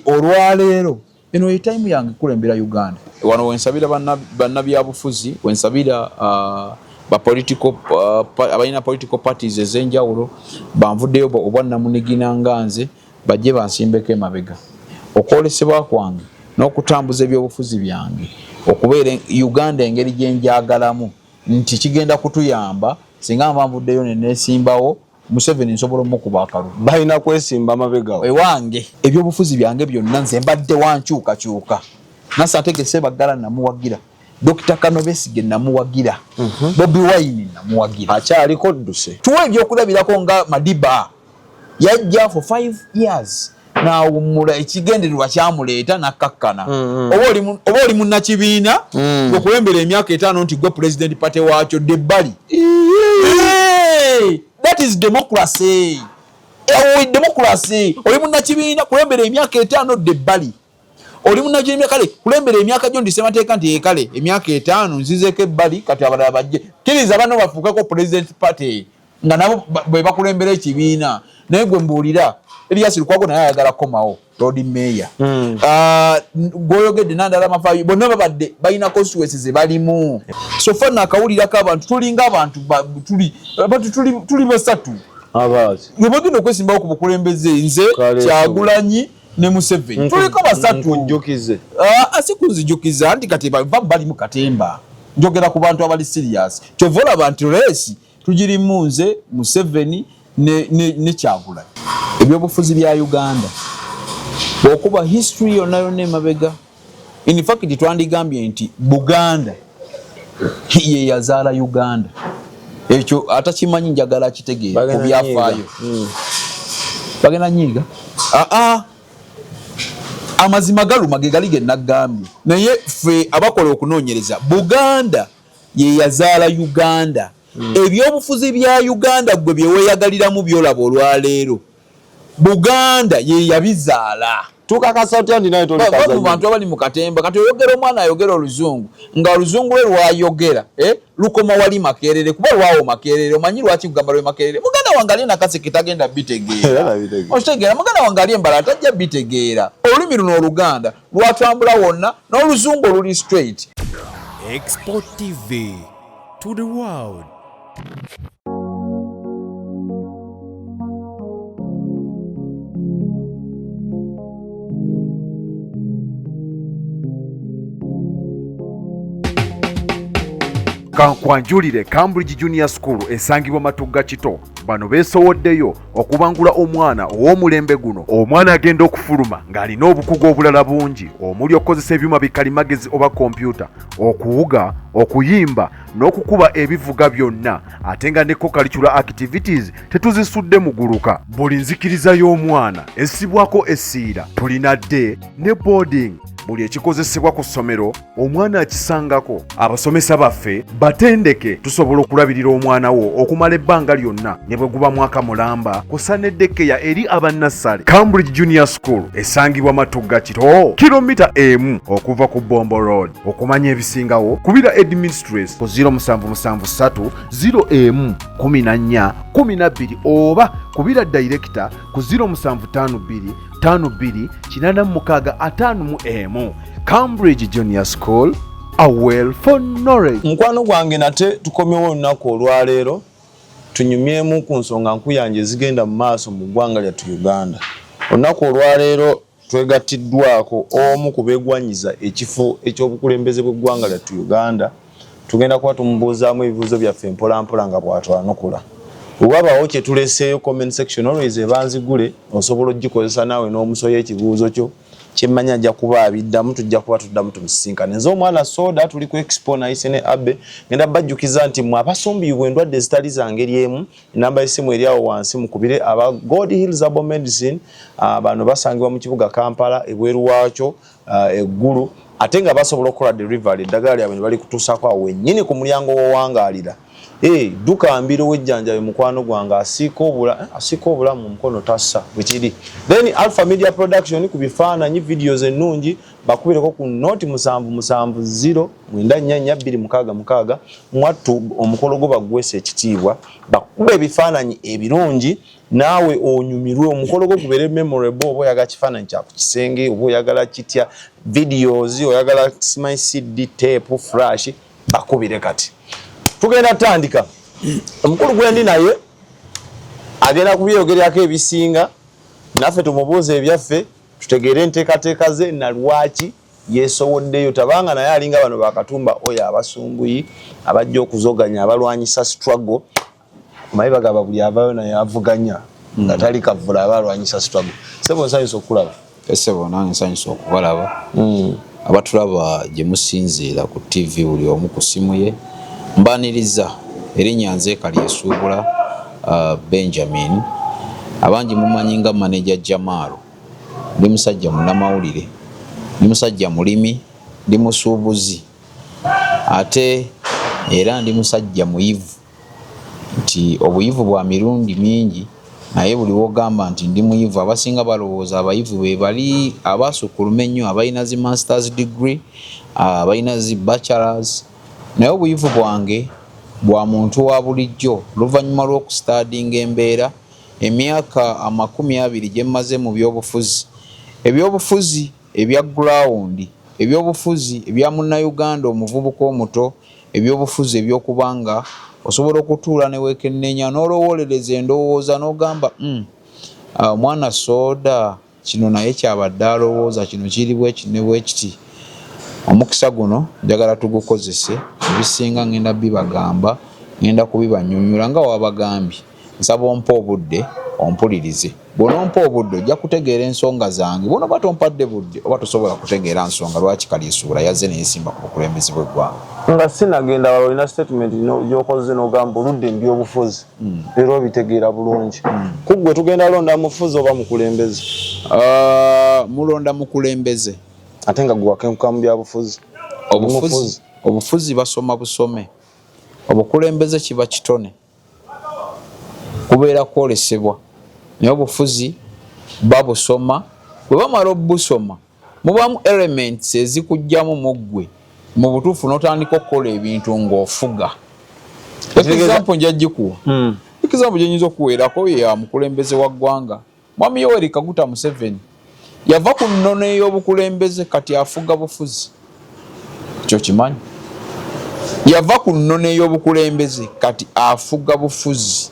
Olwaleero eno ye time yange kulembera Uganda. Wano wensabira bannabyabufuzi, wensabira ba political abalina political parties ez'enjawulo banvuddeyo obwannamunigina nga nze bajje bansimbeko emabega. Okwolesebwa kwange n'okutambuza ebyobufuzi byange okubeera Uganda engeri gye njagalamu nti kigenda kutuyamba singa nva nvuddeyo ne neesimbawo. Museveni nsobola omukuba akalulu. Balina kwesimba mabega ewange. Ebyobufuzi byange byonna nze mbadde wankyukakyuka. Nasantege Ssebaggala namuwagira, Dr. Kano Besigye namuwagira, Bobi Wine namuwagira. Akyaliko dduse. Tuwa ebyokulabirako nga Madiba yajja for 5 years nawummula, ekigendererwa kyamuleeta nakkakkana. Oba oli munnakibiina okulembera emyaka 5 nti gwe president party waakyo ddebbali. That is democracy. Democracy. Oli munnakibiina kulembera emyaka 5 ddebbali. Oli munnakibiina kale kulembera emyaka gyo ndi ssemateeka nti kale emyaka 5 nzizeeko ebbali kati abalala bajje. Kkiriza banno bafuukeko president party nga nabo bwe bakulembera ekibiina. Naye gwe mbuulira Erias Lukwago naye ayagala kukomawo Lord Mayor. Gw'oyogedde Nandala Mafabi bonna babadde balina constituencies ze balimu. So far nakawulirako abantu tulinga abantu tuli basatu. Abazi. Nga bagenda okwesimbawo ku bukulembeze nze Kyagulanyi ne Museveni. Tuliko basatu. Nkujjukize. Si kunzijukiza nti kati bali mu katemba. Njogera ku bantu abali serious. Kyova olaba nti race tugirimu nze Museveni ne Kyagulanyi. Ebyobufuzi bya Uganda bw'okuba history yonna yonna emabega, in fact twandigambye nti Buganda ye yazaala Uganda. Ekyo atakimanyi njagala akitegeere ku byafaayo. Bagenda nyiiga. Amazima galuma ge gali ge nagambye, naye ffe abakola okunoonyereza Buganda ye yazaala Uganda. Ebyobufuzi bya Uganda gwe bye weeyagaliramu by'olaba olwaleero, Buganda ye yabizaala. Tukakasa otya nti naye toli mu bantu abali mu katemba? Kati oyogera omwana ayogera oluzungu nga oluzungu lwe lwayogera lukoma wali Makerere, kuba lwawo Makerere. Omanyi lwaki kugamba lwe Makerere? Muganda wange ali Nakaseke tagenda bitegeera. Okitegeera? Muganda wange ali Embala tajja bitegeera. Olulimi luno Oluganda lwatambula wonna n'oluzungu oluli straight. Export TV to the world. Kankwanjulire Cambridge Junior School esangibwa Matugga Kito. Bano beesowoddeyo okubangula omwana ow'omulembe guno. Omwana agenda okufuluma ng'alina obukugu obulala bungi omuli okukozesa ebyuma bikalimagezi oba kompyuta, okuwuga, okuyimba n'okukuba ebivuga byonna, ate nga ne co-curricular activities tetuzisudde muguluka. Buli nzikiriza y'omwana essibwako essiira. Tulina day ne boarding. Buli ekikozesebwa ku ssomero omwana akisangako. Abasomesa baffe batendeke, tusobola okulabirira omwana wo okumala ebbanga lyonna ne bwe guba mwaka mulamba, kusa ne daycare eri abannassale. Cambridge Junior School esangibwa Matugga Kito, kilomita 1 okuva ku Bombo Road. Okumanya ebisingawo kubira headmistress ku 0773 01 14 12 oba kubira director ku 0752 52 86 51. Cambridge Junior School, a well for knowledge. Mukwano gwange nate tukomyewo olunaku olwaleero tunyumyemu ku nsonga nkuyanja ezigenda mu maaso mu ggwanga lyattu Uganda. Olunaku olwaleero twegattiddwako omu ku beegwanyiza ekifo eky'obukulembeze bw'eggwanga lyattu Uganda. Tugenda kuba tumubuuzaamu ebibuuzo byaffe mpolampola nga bw'atwanukula. Bwe wabaawo kye tuleseeyo, comment section always eba nzigule, osobola ogikozesa naawe n'omusoya ekibuuzo kyo kyemmanya ajja kuba abiddamu, tujja kuba tuddamu tumusisinkane. Nze omwana Soda, tuli ku Expo nayise ne Abe. Ngenda bajjukiza nti mwe abasumbiyibwa endwadde ezitali za ngeri emu, enamba y'essimu eri awo wansi, mukubire aba God Hills Herbal Medicine. Bano basangibwa mu kibuga Kampala, ebweru waakyo eggulu, ate nga basobola okukola delivery, eddagala lyabwe ne balikutuusaako awo wennyini ku mulyango w'owangaalira. Hey, duka mbiro wejjanjabe mukwano gwange asiika obula asiika obulamu omukono tassa bwekiri. Then Alpha Media Production ku bifaananyi videos ennungi bakubireko ku noti 770 944266 mwattu omukolo gwo bagwesa ekitiibwa bakube ebifaananyi ebirungi naawe onyumirwe omukolo gwo gubeere memorable oba oyagala kifaananyi kya ku kisenge oba oyagala kitya videos oyagala simanyi cd tape flash bakubire kati tugenda tandika omukulu gwendi naye agenda kubyeyogererako ebisinga naffe tumubuuza ebyaffe tutegeere enteekateeka ze na lwaki yeesowoddeyo tabanga naye alinga bano bakatumba oyo abasumbuyi abajja okuzoganya abalwanyisa struggle maye bagamba buli avayo naye avuganya nga tali kavula aba alwanyisa struggle. Sebo nsanyusa okukulaba. Sebo nange nsanyusa okubalaba. Abatulaba gye musinziira ku TV buli omu ku simu ye mbaniriza. Erinnya nze Kalyesuubula Benjamin, abangi mumanyi nga maneja Jamaalu. Ndi musajja munnamawulire, ndi musajja mulimi, ndi musuubuzi ate era ndi musajja muyivu. Nti obuyivu bwa mirundi mingi, naye buli w'ogamba nti ndi muyivu abasinga balowooza abayivu be bali abaasukkuluma ennyo, abalina zi masters degree, abalina zi bachelors. Naye obuyivu bwange bwa muntu wa bulijjo oluvannyuma lw'okusitaadinga embeera emyaka 20 gye mmaze mu byobufuzi, ebyobufuzi ebya gulawundi, ebyobufuzi ebya Munnayuganda omuvubuka omuto, ebyobufuzi eby'okuba nga osobola okutuula ne weekenneenya n'olowoolereza endowooza n'ogamba, Umm, omwana sooda kino naye ky'abadde alowooza, kino kiri bwe kiti ne bwe kiti. Omukisa guno njagala tugukozese, ebisinga ngenda bibagamba, ngenda kubibannyonnyola nga wabagambye. Nsaba ompe obudde ompulirize. Bw'onompa obudde ojja kutegeera ensonga zange. Bw'onoba tompadde budde oba tosobola kutegeera nsonga lwaki Kalyesuubula yazze ne yeesimba ku bukulembeze bw'eggwanga. Nga sinagenda wala olina statement gy'okoze n'ogamba oludde mu byobufuzi era obitegeera bulungi. Ku ggwe tugenda londa mufuzi oba mukulembeze? Mulonda mukulembeze. Ate nga ggwe wakenkuka mu byabufuzi? Obufuzi, obufuzi basoma busome. Obukulembeze kiba kitone. Kubeera kwolesebwa naye obufuzi babusoma, bwe bamala obusoma mubaamu elements ezikujjamu mu ggwe mu butuufu n'otandika okukola ebintu ng'ofuga. Example nja gikuwa. Example gye nyinza okuweerako ya mukulembeze wa ggwanga Mwami Yoweri Kaguta Museveni. Yava ku nnono ey'obukulembeze kati afuga bufuzi. Ekyo kimanyi. Yava ku nnono ey'obukulembeze kati afuga bufuzi.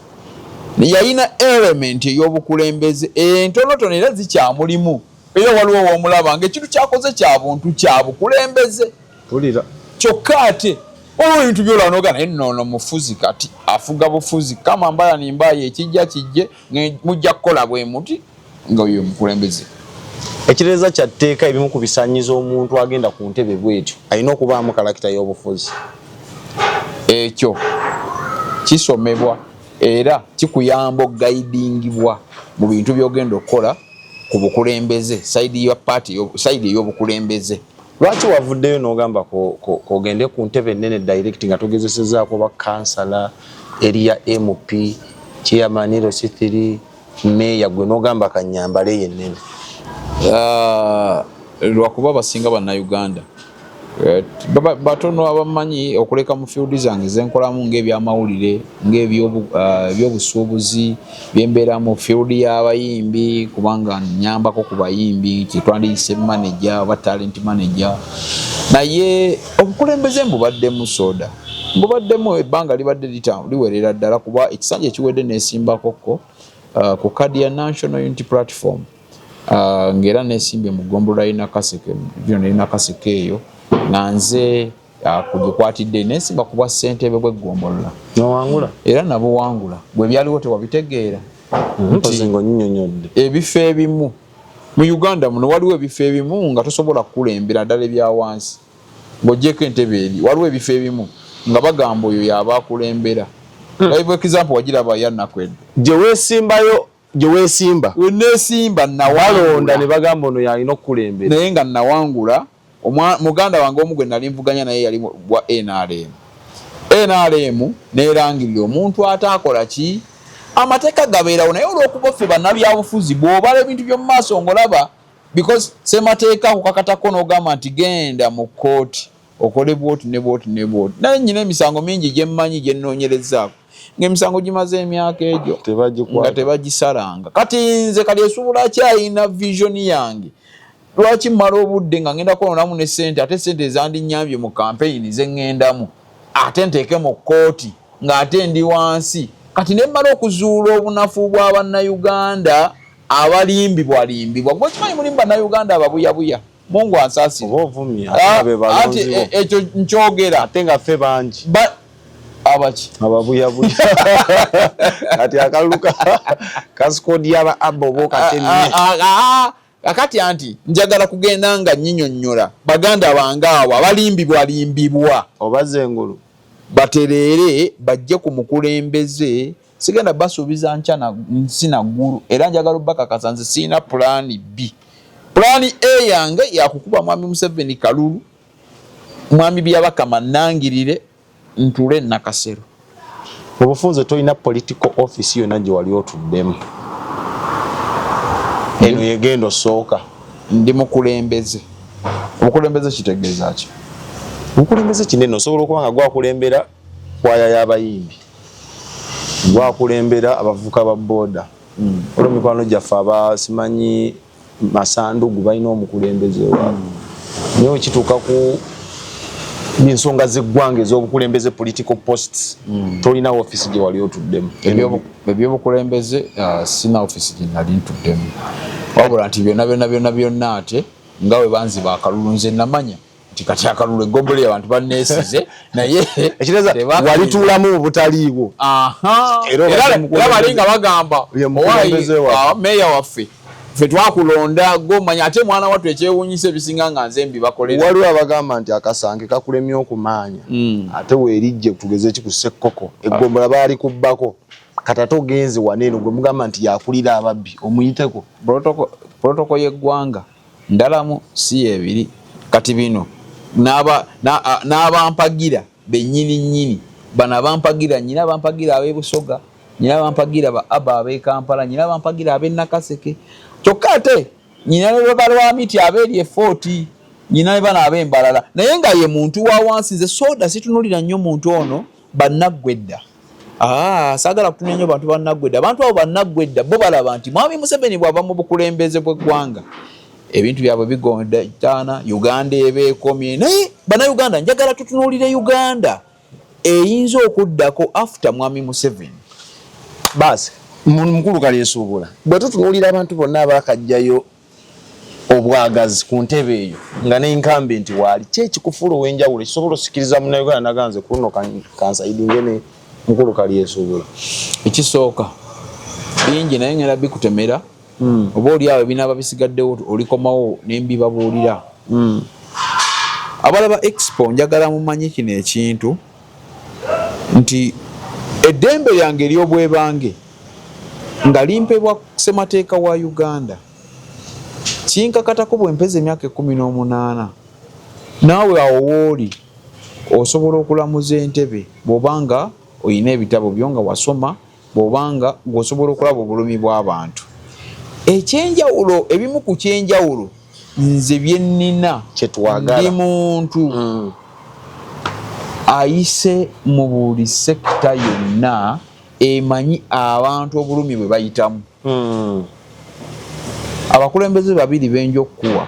Yalina element ey'obukulembeze entonotono era zikyamulimu. Era waliwo w'omulaba ng'ekintu ky'akoze kya buntu kya bukulembeze. Kyokka ate waliwo ebintu by'olaba n'ogamba naye nno ono mufuzi kati afuga bufuzi. Kama mbaya ni mbaya ekijja kijje mujja kukola bwe muti nga oyo mukulembeze. Ekitegeeza kya tteeka ebimu ku bisaanyizo omuntu agenda ku ntebe bw'etyo alina okubaamu kalakita y'obufuzi. Ekyo kisomebwa era kikuyamba okugayidingibwa mu bintu by'ogenda okukola ku bukulembeze, sayidi ya paati, sayidi ey'obukulembeze. Lwaki wavuddeyo n'ogamba k'ogende ku ntebe ennene direct nga togezesezaako oba kansala, area MP, chairman LC3, meeya, gwe n'ogamba kannyambale eyo ennene? Lwakuba abasinga Bannayuganda batono abamanyi okuleka mu field zange zenkolamu ng'ebyamawulire, ng'ebyobusuubuzi byembeera mu field y'abayimbi, kubanga nyambako ku bayimbi kyetwandiyise manager oba talent manager. Naye obukulembeze mbubaddemu soda, mbubaddemu ebbanga libadde liwerera ddala, kuba ekisanja ekiwedde nesimbakokko ku kadi ya National Unity Platform, ng'era nesimbye mu ggombolola y'e Nakaseke, y'e Nakaseke eyo nga nze kugikwatidde nensimba ku bwa ssentebe bw'eggombolola. Nowangula? Era nabuwangula. Bwe byaliwo tewabitegeera? Mpozi ng'onnyonnyodde. Ebifo ebimu mu Uganda muno waliwo ebifo ebimu nga tosobola kukulembera ddala ebya wansi ng'ogyeko entebe eri, waliwo ebifo ebimu nga bagamba oyo y'aba akulembera. Live example wagiraba ya Nakwedde. Gye weesimbayo, gye weesimba. We neesimba nawangula. Balonda ne bagamba ono y'alina okukulembera. Naye nga nawangula, muganda wange omu gwe nali nvuganya naye yali wa NRM. NRM nerangirira omuntu ataakola ki. Amateeka gabeerawo, naye olw'okuba ffe bannabyabufuzi, bw'obala ebintu by'omu maaso ng'olaba, because semateeka kukakatako n'ogamba nti genda mu kkooti okole bwoti ne bwoti ne bwoti. Naye nyina emisango mingi gyemmanyi, gyennoonyerezaako, ng'emisango gimaze emyaka egyo nga tebagisalanga. Kati nze kali esobola kyayina vision yange, lwaki mmala obudde nga ngenda kwononamu ne sente, ate sente ezandinyambye mu kampeyini zeŋŋendamu, ate nteeke mu kkooti ng'ate ndi wansi? Kati ne mmala okuzuula obunafu bwa Bannayuganda abalimbibwalimbibwa. Gwe okimanyi mulimu Bannayuganda ababuyabuya. Mungu ansaasire. Oba ovumye ate be Ah, ati balonzi bo. Ekyo nkyogera. Ate nga ffe bangi. Abaki? Ababuyabuya. Kati akalulu kasikodi yaba abo bo katenne. Ah, ah, ah, kakati anti njagala kugenda nga nyinyonnyola baganda bange abo abalimbibwalimbibwa. Obaza engulu. Batereere bajje ku mukulembeze. Sigenda basuubiza nkya na nsi na ggulu, era njagala obbakakasa nze sirina pulaani B. Pulaani A yange yakukuba Mwami Museveni kalulu, Mwami Byabakama nangirire ntule Nakasero. Mu bufunze tolina political office yonna gye wali otuddemu, eno yegenda osooka? Ndi mukulembeze. Obukulembeze kitegeeza ki? Obukulembeze kinene. Osobola okuba nga gwakulembera kwaya y'abayimbi, gwakulembera abavubuka ba boda, olwo mikwano gyaffe abasimanyi masandugu balina omukulembeze waabwe, naye wekituuka ku ensonga z'eggwanga ez'obukulembeze, political posts, tolina office gye wali otuddemu? Ebyobukulembeze, sina office gye nali ntuddemu, wabula nti byonna byonna byonna byonna, ate nga bwe banziba akalulu, nze namanya nti kati akalulu eggombolo abantu banneesize, naye ekitegeeza walituulamu mu butaliiwo. Era bali nga bagamba Ye mukulembeze waffe. Meeya waffe, ffe twakulonda, gomanya. Ate mwana wattu ekyewuunyisa, ebisinga nga nze mbibakolera. Waliwo abagamba nti akasanke kakulemye okumaanya, ate weerijje tugeze ki ku Sekkoko, eggombolola baali kubbako, kati ate ogenze wano eno gwe mugamba nti yakulira ababbi omuyiteko. Protocol y'eggwanga ndalamu, si ebiri. Kati bino n'abampagira bennyini nnyini, bano abampagira, nyina abampagira ab'e Busoga, nyina abampagira ba aba ab'e Kampala, nyina abampagira ab'e Nakaseke, kyokka ate nyina ne babalwamiti abeeri e Footi, nyina ne bano ab'embalala, naye nga ye muntu wa wansi. Nze soda situnulira nnyo muntu ono bannaggwedda. Ah, saagala kutumya nnyo bantu bannaggwedda. Abantu abo bannaggwedda bo balaba nti Mwami Museveni bw'ava mu bukulembeze bw'eggwanga, ebintu byabwe bigonda taana, Uganda eba ekomye. Naye Bannayuganda, njagala tutunuulire Uganda eyinza okuddako after Mwami Museveni. Baasi mukulu Kalyesuubula, bwe tutunuulira abantu bonna abakajjayo obwagazi ku ntebe eyo nga ne incumbent waali, ki ekikufuula ow'enjawulo ekisobola osikiriza Munnayuganda naganze ku luno kansayidinge ne mukulu Kalyesuubula? Ekisooka, bingi, naye ngenda bikutemera, oba oli awo ebinaaba bisigaddewo olikomawo nembibabuulira. Abalaba Expo, njagala mumanye kino ekintu nti eddembe lyange ery'obwebange nga limpebwa ssemateeka wa Uganda, kinkakatako bwe mpeza emyaka 18. Naawe awo wooli osobola okulamuza entebe bw'oba nga olina ebitabo byo, nga wasoma, bw'obanga ng'osobola okulaba obulumi bw'abantu. Ekyenjawulo, ebimu ku kyenjawulo nze bye nnina, kyetwagala, ndi muntu ayise mu buli sector yonna emanyi abantu obulumi bwe bayitamu. Abakulembeze babiri benja okukuwa.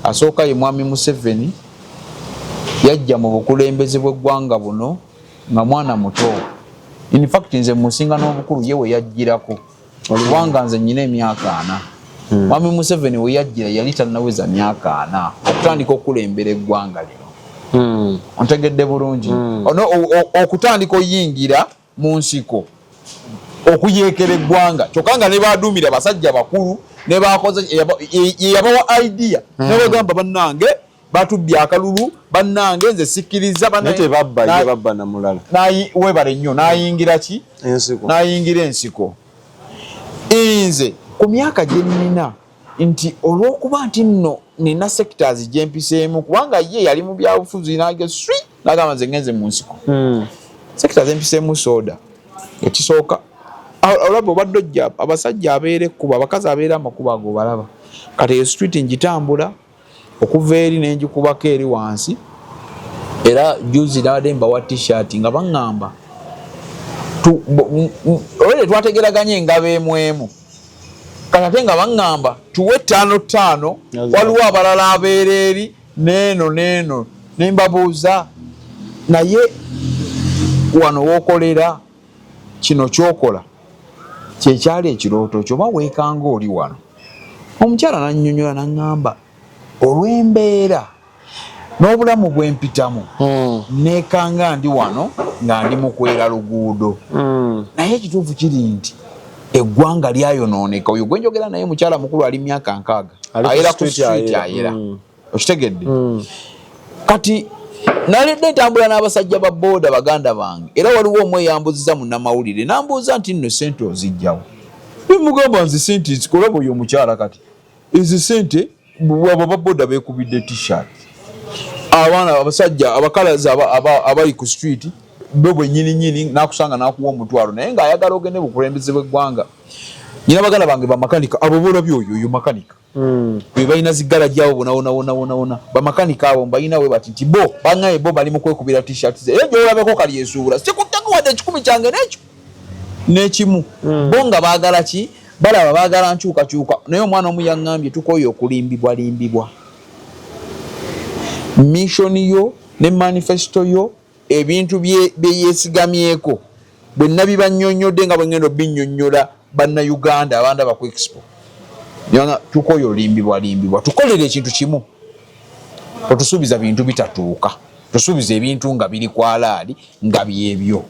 Asooka ye Mwami Museveni. Yajja mu bukulembeze bw'eggwanga buno nga mwana muto. In fact nze musinga n'obukulu ye we yajjirako, kubanga nze nyina emyaka 40. Mwami Museveni we yajjira yali tannaweza myaka 40 okutandika okukulembera eggwanga lino. Ontegedde bulungi? Okutandika oyingira mu nsiko okuyeekera eggwanga, kyokka nga ne baduumira basajja bakulu ne bakoze ye yabawa idea, ne bagamba, "Bannange, batubbye akalulu, bannange, nze sikkiriza." Naye tebabba ye, babba na mulala. Webale nnyo. N'ayingira ki? Ensiko. N'ayingira ensiko. Nze ku myaka gye nnina, nti olw'okuba nti nno nina sectors gye mpiseemu, kubanga ye yali mu byabufuzi nage swi, nagamba, "Nze ngenze mu nsiko." Sector zempiseemu, soda ekisooka olaba obadde ojja, abasajja abeera ekkuba, abakazi abeera amakubo ago balaba. Kati eyo street ngitambula okuva eri nenjikubako eri wansi. Era juzi nabadde mbawa T-shirt nga baŋŋamba olwedde twategeraganye engabo emu emu. Kati ate nga baŋŋamba tuwe ttaano ttaano, waliwo abalala abeera eri neeno neeno. Nembabuuza, naye wano wookolera kino kyokola kyekyali ekirooto kyo, oba weekanga oli wano? Omukyala nannyonnyola naŋŋamba, olw'embeera n'obulamu bwempitamu, neekanga ndi wano nga ndi mu kwera luguudo. Naye ekituufu kiri nti eggwanga lyayonooneka. Oyo gwe njogera naye mukyala mukulu, ali myaka 60, ayera ku street ayera. Okitegedde? Kati naledde ntambula n'abasajja ba booda, baganda bange. Era waliwo omweyambuziza munnamawulire nambuuza nti nno sente ozijjawo? Nemugamba nze sente nzikolaba. Oyo omukyala kati ezo sente, abo baboda bekubidde T-shirt, abaana abasajja abakalazi abali ku street bo bwenyini nyini nakusanga nakuwa 10,000, naye ng'ayagala ogende bukulembeze bw'eggwanga. Nyina baganda bange bamakanika, abo bolabye, oyo oyo makanika. Be balina zigala gyabo bona wona wona wona wona, bamakanika abo mbalina we bati nti bo bangaye bo bali mu kwekubira T-shirt ze. Era gyolabeko kali esuubula sikuttako wadde 100 kyange n'ekyo n'ekimu. Bo nga baagala ki? Balaba baagala nkyukakyuka. Naye omwana omu yaŋŋambye, tukooye okulimbibwa limbibwa. Mission yo ne manifesto yo, ebintu bye yeesigamyeko, bwe nabibannyonnyodde nga bwe ngenda obinnyonnyola Bannayuganda abandaba ku Expo, tukooye olimbibwa limbibwa. Tukolere ekintu kimu, otusuubiza bintu bitatuuka, tusuubiza ebintu nga biri kwalaali nga byebyo.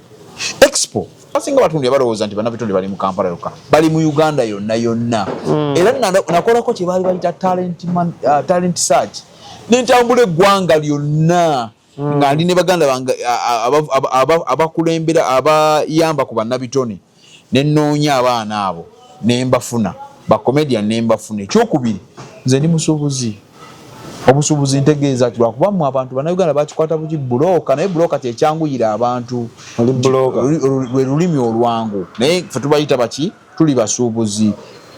Expo basinga batundi balowooza nti bannabitonde bali mu Kampala yokka, bali mu Uganda yonna yonna. Era nakolako kye baali bayita talent search, nentambula eggwanga lyonna nga ndi ne baganda bange abakulembera abayamba ku bannabitone, nenoonya abaana abo nembafuna, bacomedian nembafuna. Ekyokubiri, nze ndi musuubuzi. Obusuubuzi ntegeeza ki? Lwakuba mmwe abantu Bannayuganda bakikwata buki broker, naye broker kyekyanguyira abantu, lwe lulimi olwangu, naye ffe tubayita baki? Tuli basuubuzi.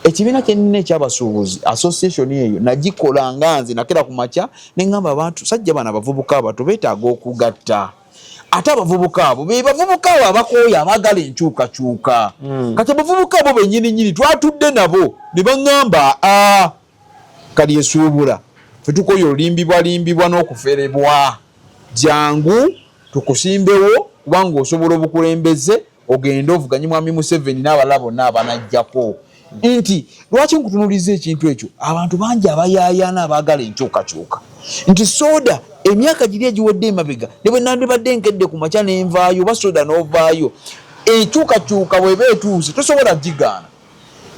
Ekibiina kyenina ekyabasuubuzi, association eyo nagikola nga nze nakera ku makya neŋŋamba abantu sajja bano abavubuka abato beetaaga okugatta, ate abavubuka abo be bavubuka abo abakooya abaagala enkyukakyuka. Kati abavubuka abo bennyini nyini twatudde nabo ne baŋŋamba, a kali esuubula fe tukoye olimbibwa limbibwa n'okuferebwa, jangu tukusimbewo kubanga osobola obukulembeze, ogende ovuganye mwami Museveni n'abalala bonna abanajjako. Nti lwaki nkutunuliza ekintu ekyo? Abantu bangi abayaayaana abaagala enkyukakyuka, nti soda emyaka giri egiwedde emabega ne bwe nandibadde nkedde ku makya nenvaayo, oba soda n'ovaayo, enkyukakyuka bweba etuuse tosobola gigaana.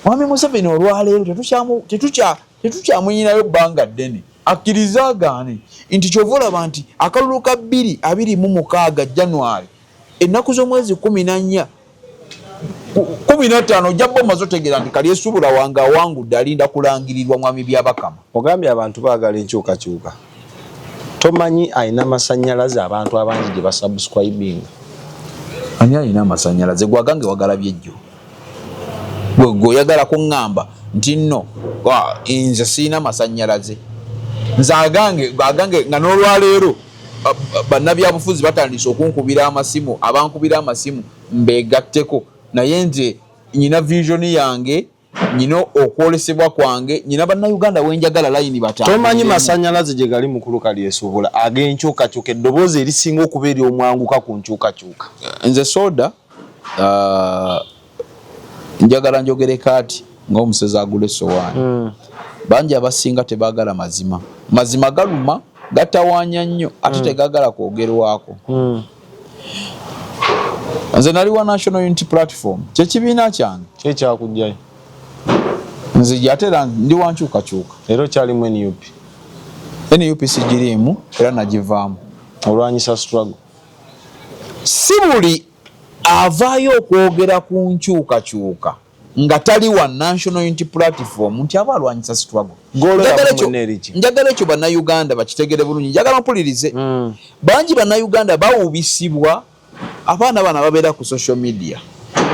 Mwami Museveni olwaleero tetukyamuyinayo bbanga ddene, akkirize agaane, nti kyova olaba nti akalulu ka 2026 January, ennaku z'omwezi 14, 15, ojja bba omaze otegeera nti kali esuubula wange awangudde, alinda kulangirirwa mwami Byabakama. Ogambye abantu baagala enkyukakyuka, tomanyi alina masanyalaze abantu abangi gye basubscribinga? Ani alina amasanyalaze? Gwagange wagalabye ejjo. Gwe oyagala kuŋŋamba nti nno nze siina masanyalaze, nze agange agange nga n'olwaleero bannabyabufuzi batandise okunkubira amasimu, abankubira amasimu mbegatteko, naye nze nyina vision yange, nyina okwolesebwa kwange, nyina Bannayuganda wenjagala layini. Tomanyi masanyalaze gye gali, mukulu Kalyesuubula, ag'enkyukakyuka, eddoboozi erisinga okuba ery'omwanguka ku nkyukakyuka? Nze soda njagala njogereko ati ng'omusezi agula essowaani. Bangi abasinga tebaagala mazima. Mazima galuma, gatawaanya nnyo, ate tegagala kwogerwako. Nze nali wa National Unity Platform, kyekibiina kyange. Kyekyakugjayo? Nze ate era ndi wankyukakyuka. Era okyalimu NUP? NUP sigiriimu, era nagivaamu. Olwanyisa struggle? Si buli avaayo okwogera ku nkyukakyuka nga tali wa National Unity Platform nti aba alwanyisa struggle. Njagala ekyo Bannayuganda bakitegere bulungi, njagala mpulirize. Bangi Bannayuganda bawubisibwa. Abaana bano ababeera ku social media,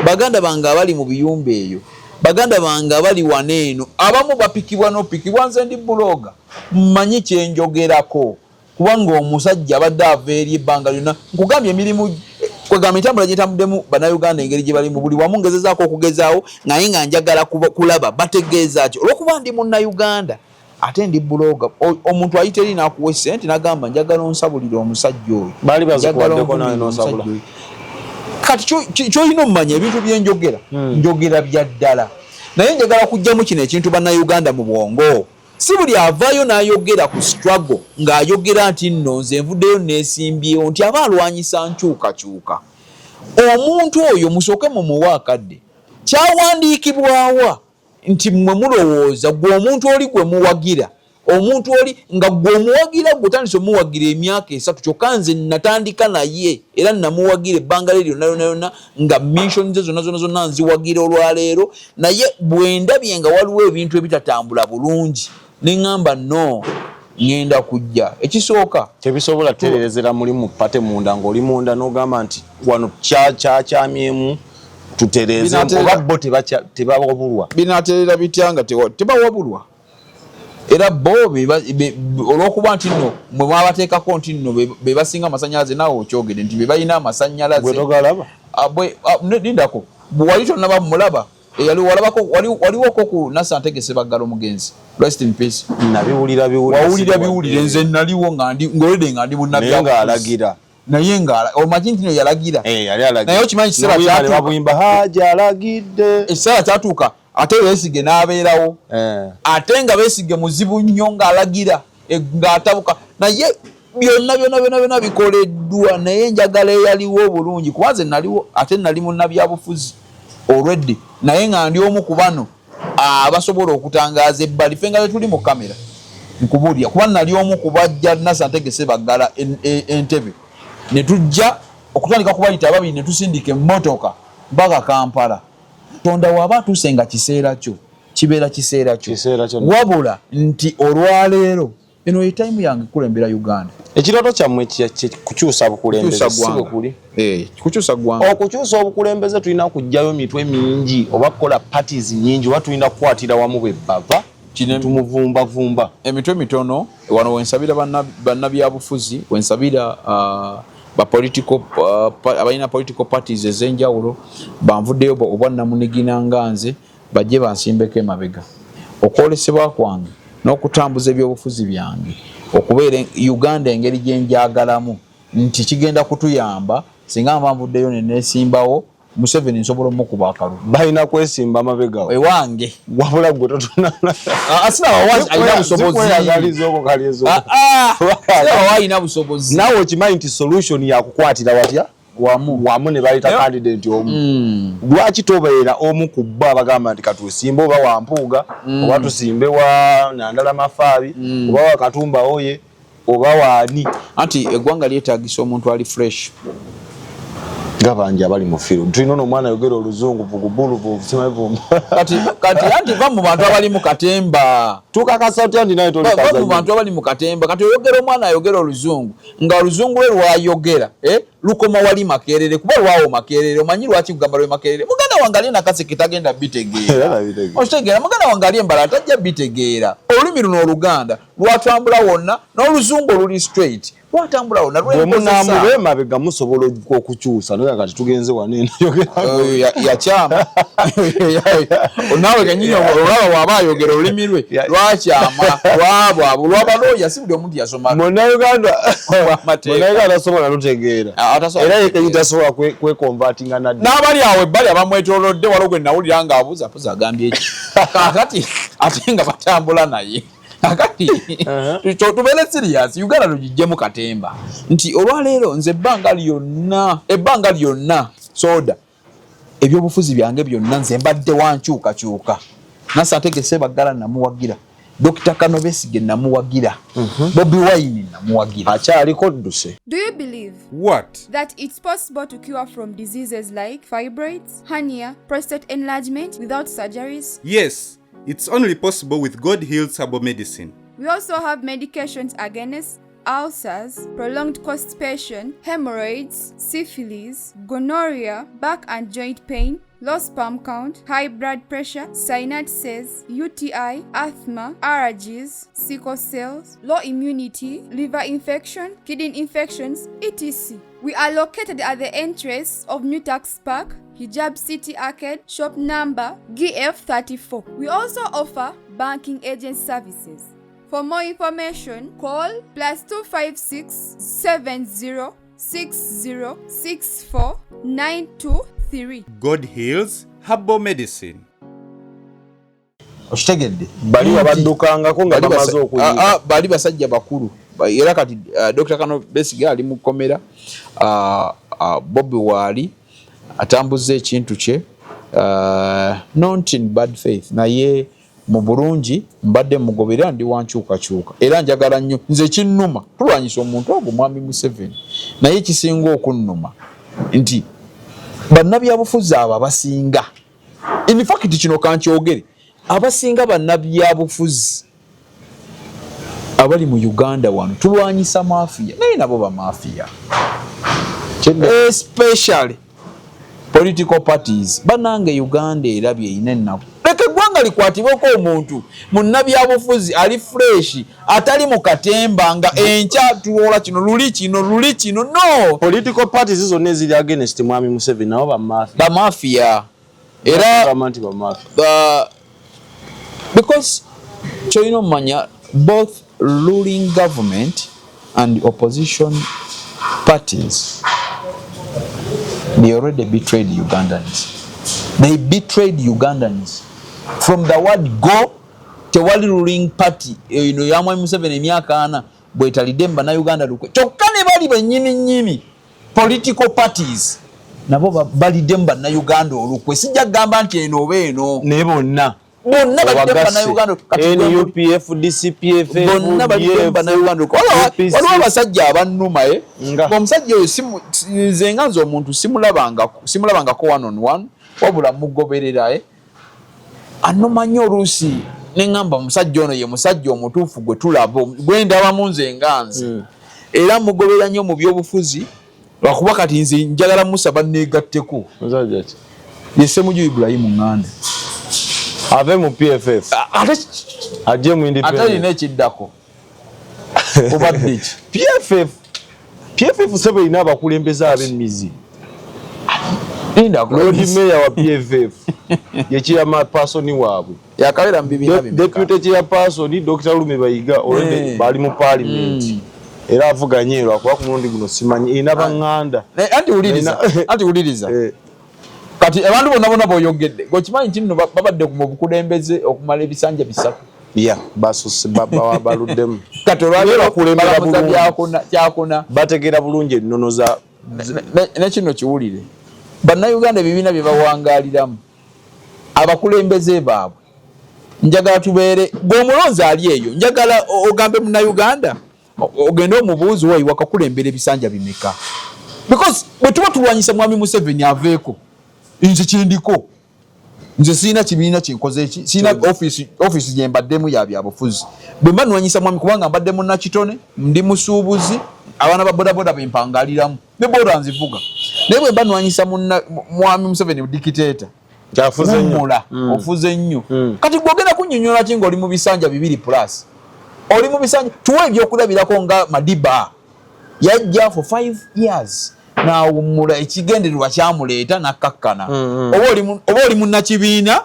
baganda bange abali mu biyumba eyo, baganda bange abali wano eno, abamu bapikibwa n'opikibwa. Nze ndi blogger, mmanyi kyenjogerako, kubanga omusajja abadde ava eri ebbanga lyonna. Nkugambye emirimu, kwegamba entambula gyentambuddemu, Bannayuganda engeri gye balimu buli wamu, ngezezaako okugezaawo, naye nga njagala kulaba bategeeza ki. Olwokuba ndi Munnayuganda ate ndi blogger, omuntu ayita eri n'akuwa esente n'agamba, "Njagala onsabulire omusajja oyo." Baali Njagala bazikuwaddeko nawe onvumire n'osabula. omusajja oyo. Kati kyolina omumanya, ebintu byenjogera njogera bya ddala, naye njagala kugjamu kino ekintu Bannayuganda mu bwongo. Si buli avaayo n'ayogera ku struggle ng'ayogera nti nno nze nvuddeyo neesimbyewo nti aba alwanyisa nkyukakyuka. Omuntu oyo musooke mumuwe akadde. Kyawandiikibwawa nti mmwe mulowooza gwe omuntu oli gwe muwagira, omuntu oli nga gwe omuwagira, gwe otandise omuwagira emyaka 3, kyokka nze natandika naye era namuwagira ebbanga lye lyonna lyonna lyonna, nga mission ze zonna zonna zonna nziwagira olwaleero, naye bwe ndabye nga waliwo ebintu ebitatambula bulungi, ne ŋŋamba, "No, ŋŋenda kujja." Ekisooka, Tebisobola tererezera muli mu party munda, ng'oli munda n'ogamba nti wano kyakyamyemu, tutereeze, oba bo tebawabulwa? Binaterera bitya nga tebawabulwa? Era bo olw'okuba nti nno mwe mwabateekako nti nno be basinga amasanyalaze, naawe okyogedde nti be balina amasanyalaze. Gwe togalaba? Ah, lindako, bwe wali tonnaba mulaba, eyali walabako waliwoko ku Nasa Ntegese Baggala, omugenzi, rest in peace. Nabiwulira biwulira. Wawulira biwulire. Nze naliwo nga ndi ngolede nga ndi Naye munnabyabufuzi. ng'alagira. Naye nga omanyi nti no yalagira. Eh, yali alagira. Naye okimanyi ekiseera N'obuyimba ne kyatuuka. babuyimba, Haji alagidde. Ekiseera kyatuuka ate Besigye n'abeerawo, ate nga Besigye muzibu nnyo ng'alagira, ng'atabuka, naye byonna byonna byonna byonna bikoleddwa. Naye njagala eyaliwo obulungi, kuba nze naliwo ate nali munnabyabufuzi olwedde, naye nga ndi omu ku bano abasobola okutangaaza ebbali. Ffe nga tetuli mu kamera, nkubuulira, kuba nali omu ku bajja Nasa Ntegese Baggala Entebe, ne tujja okutandika kubayita ababiri, ne tusindika emmotoka mpaka Kampala. Tonda waaba atuuse nga kiseera kyo kibeera kiseera kyo. Kiseera kyo. Wabula nti olwaleero eno ye time yange kulembera Uganda. Ekirooto kyammwe kukyusa bukulembeze? Kukyusa Si bwe ggwanga. kuli? Eh, kukyusa ggwanga. Okukyusa obukulembeze tulina kuggyayo mitwe mingi oba kukola parties nyingi, oba tulina kukwatira wamu bwe bava tumuvumbavumba? Emitwe mitono. Wano wensabira bannabyabufuzi, wensabira ba political, abalina political parties ez'enjawulo, banvuddeyo obwannamunigina nga nze, bajje bansimbeko emabega. Okwolesebwa kwange n'okutambuza ebyobufuzi byange okubeera Uganda engeri gye njagalamu, nti kigenda kutuyamba singa nva nvuddeyo neneesimbawo. Museveni nsobola omukuba akalulu. Balina kwesimba mabegawo? Ewange. Wabula gwe totunala. Sinabawa alina busobozi. Zikweyagaliza okwo kalyezo. Ah, ah, sinabawa alina busobozi. Naawe okimanyi nti solution yakukwatira watya wamu. Wamu ne baleeta candidate omu. Lwaki tobeera omu ku bo abagamba nti katusimbe oba wa Mpuuga, oba tusimbe wa Nandala Mafaabi, oba wa Katumba oye, oba waani? Anti eggwanga lyetagisa omuntu ali fresh. Nga bangi abali mu field. Tulina ono omwana ayogera oluzungu vugubuluvu. Kati anti va mu bantu abali mu katemba. Tukakasa otya nti naye toli Va mu kazanyo? bantu abali mu katemba. Kati oyogera omwana ayogera oluzungu, nga oluzungu lwe lwayogera, eh, lukoma wali Makerere, kuba lwawo Makerere. Omanyi lwaki kugamba lwe Makerere? Muganda wange ali Nakaseke tagenda bitegeera. Era nabitegeera. Okitegeera? Muganda wange ali embala tajja bitegeera. Olulimi luno Oluganda lwatambula wonna, n'oluzungu oluli straight lwatambula wonna. Bwe lwenkozesa. Munaamuba emabega musobola okukyusa, naye kati tugenze wano eno yogera. Oyo yakyama. Naawe kenyini olaba bw'aba ayogera olulimi lwe lwakyama, lwabwabwe lwabalooya, si buli omuntu yasoma Munnayuganda Amateeka. Munnayuganda tasobola lutegeera. Ah, atasobola Era ye kenyini kutegeera. tasobola kweconvertinga nadde. N'abali awo ebbali abamwetoolodde, waliwo gwe nawulira ng'abuuza puza, agambye eki kaakati, ate nga batambula naye. Kakati tubeere serious, Uganda tugiggyemu katemba, nti olwaleero nze ebbanga lyonna soda ebyobufuzi byange byonna nze mbadde wankyukakyuka. Nasa Ntegese Baggala namuwagira, Dr Kano Besigye namuwagira, Bobi Wine namuwagira. Akyaliko dduse. Do you believe What? That it's possible to cure from diseases like fibroids, hernia, prostate enlargement without surgeries? Yes, it's only possible with God Heals Herbal Medicine. We also have medications against ulcers, prolonged constipation, hemorrhoids, syphilis, gonorrhea, back and joint pain, low sperm count, high blood pressure, sinusitis, UTI, asthma, allergies, sickle cells, low immunity, liver infection, kidney infections, etc. We are located at the entrance of New Tax Park, Hijab City Arcade, shop number GF34. We also offer banking agent services. For more information, call +256 70 60 64 923. God Heals Herbal Medicine. Okitegedde? Bali babaddukangako nga bamaze okuyiga. Ah, ah, bali basajja bakulu. Era kati Dr. Kano Besigye ali mu kkomera, Bobi waali atambuza ekintu kye, not in bad faith, naye mu bulungi. Mbadde mugoberera, ndi wankyukakyuka era njagala nnyo. Nze kinnuma tulwanyisa omuntu ogwo Mwami Museveni, naye kisinga okunnuma nti bannabyabufuzi abo abasinga, in fact kino kankyogere, abasinga bannabyabufuzi abali mu Uganda wano tulwanyisa mafia, naye nabo bamafia, especially political parties. Banange, Uganda erabye erina ennaku. Leka eggwanga likwatibweko omuntu munnabyabufuzi ali fresh, atali mu katemba nga enkya tuwola kino, luli kino, luli kino. No. Political parties zonna eziri against Mwami Museveni nabo bamafia. Bamafia era. Bagamba nti bamafia. Because kyolina omumanya, both ruling government and opposition parties, they already betrayed Ugandans. They betrayed Ugandans from the word go. Tewali ruling party eno ya Mwami Museveni emyaka 40 bwetalidde mu Bannayuganda lukwe. Kyokka ne bali bennyini nnyini political parties nabo balidde mu Bannayuganda olukwe. Sijja kugamba nti eno oba eno. Naye bonna. Bonna balidde mu Bannayuganda. Kati NUP, FDC, PFF, bonna balidde mu Bannayuganda olukwe. UPC. Waliwo abasajja abannuma e. Nga. Omusajja oyo nze nga nze omuntu simulabangako one on one, wabula mugoberera e. Annuma nnyo oluusi neŋŋamba omusajja ono ye musajja omutuufu gwe tulaba, gwe ndabamu nze nga nze. Era mugoberera nnyo mu byobufuzi, lwakuba kati nze njagala musaba neegatteko. Musajja ki? Ye Ssemuju Ibrahimu Ŋŋanda. Ave mu PFF. Ate ajje mu ate independent. alina ekiddako obadde ki? PFF, PFF sebo erina abakulembeze ab'emizi. Linda. Lord Mayor wa PFF ye chairperson waabwe. Yakabeera mu bibiina bimeka? Deputy chairperson Dr. Lulume Bayiga already bali mu parliament. Era avuganye, lwakuba ku mulundi guno simanyi erina baŋŋanda. Anti wuliriza. Anti wuliriza. Kati abantu bonna bonna boyogedde, gokimanyi nti nno babadde mu bukulembeze okumala ebisanja 3. Ya basuse baluddemu. Kati Naye olwaleero bakulembera balamuza bulungi. byakuna kyakuna. Bategeera bulungi ennono za Ne kino kiwulire, Bannayuganda, ebibiina bye bawangaaliramu, abakulembeze baabwe, njagala tubeere gweomulonzi ali eyo, njagala ogambe Munnayuganda, ogende omubuuzi wayi wakakulembera ebisanja bimeka, because bwe tuba tulwanyisa Mwami Museveni aveeko, nze kindiko, nze sirina kibiina kinkoze eki, sirina office gye mbaddemu ya byabufuzi. Bwe mba nwanyisa mwami, kubanga mbadde munnakitone, ndi musuubuzi, abaana ba bodaboda bempangaliramu ne boda nzivuga, naye bwe mba nwanyisa Mwami Museveni dictator Kyafuze nnyo. wummula, ofuze nnyo. Kati gwogenda kunnyonnyola ki ng'oli mu bisanja 2 plus oli mu bisanja? Tuwe ebyokulabirako nga Madiba yajja for 5 years nawummula, ekigendererwa kyamuleeta nakkakkana. Oba oli munnakibiina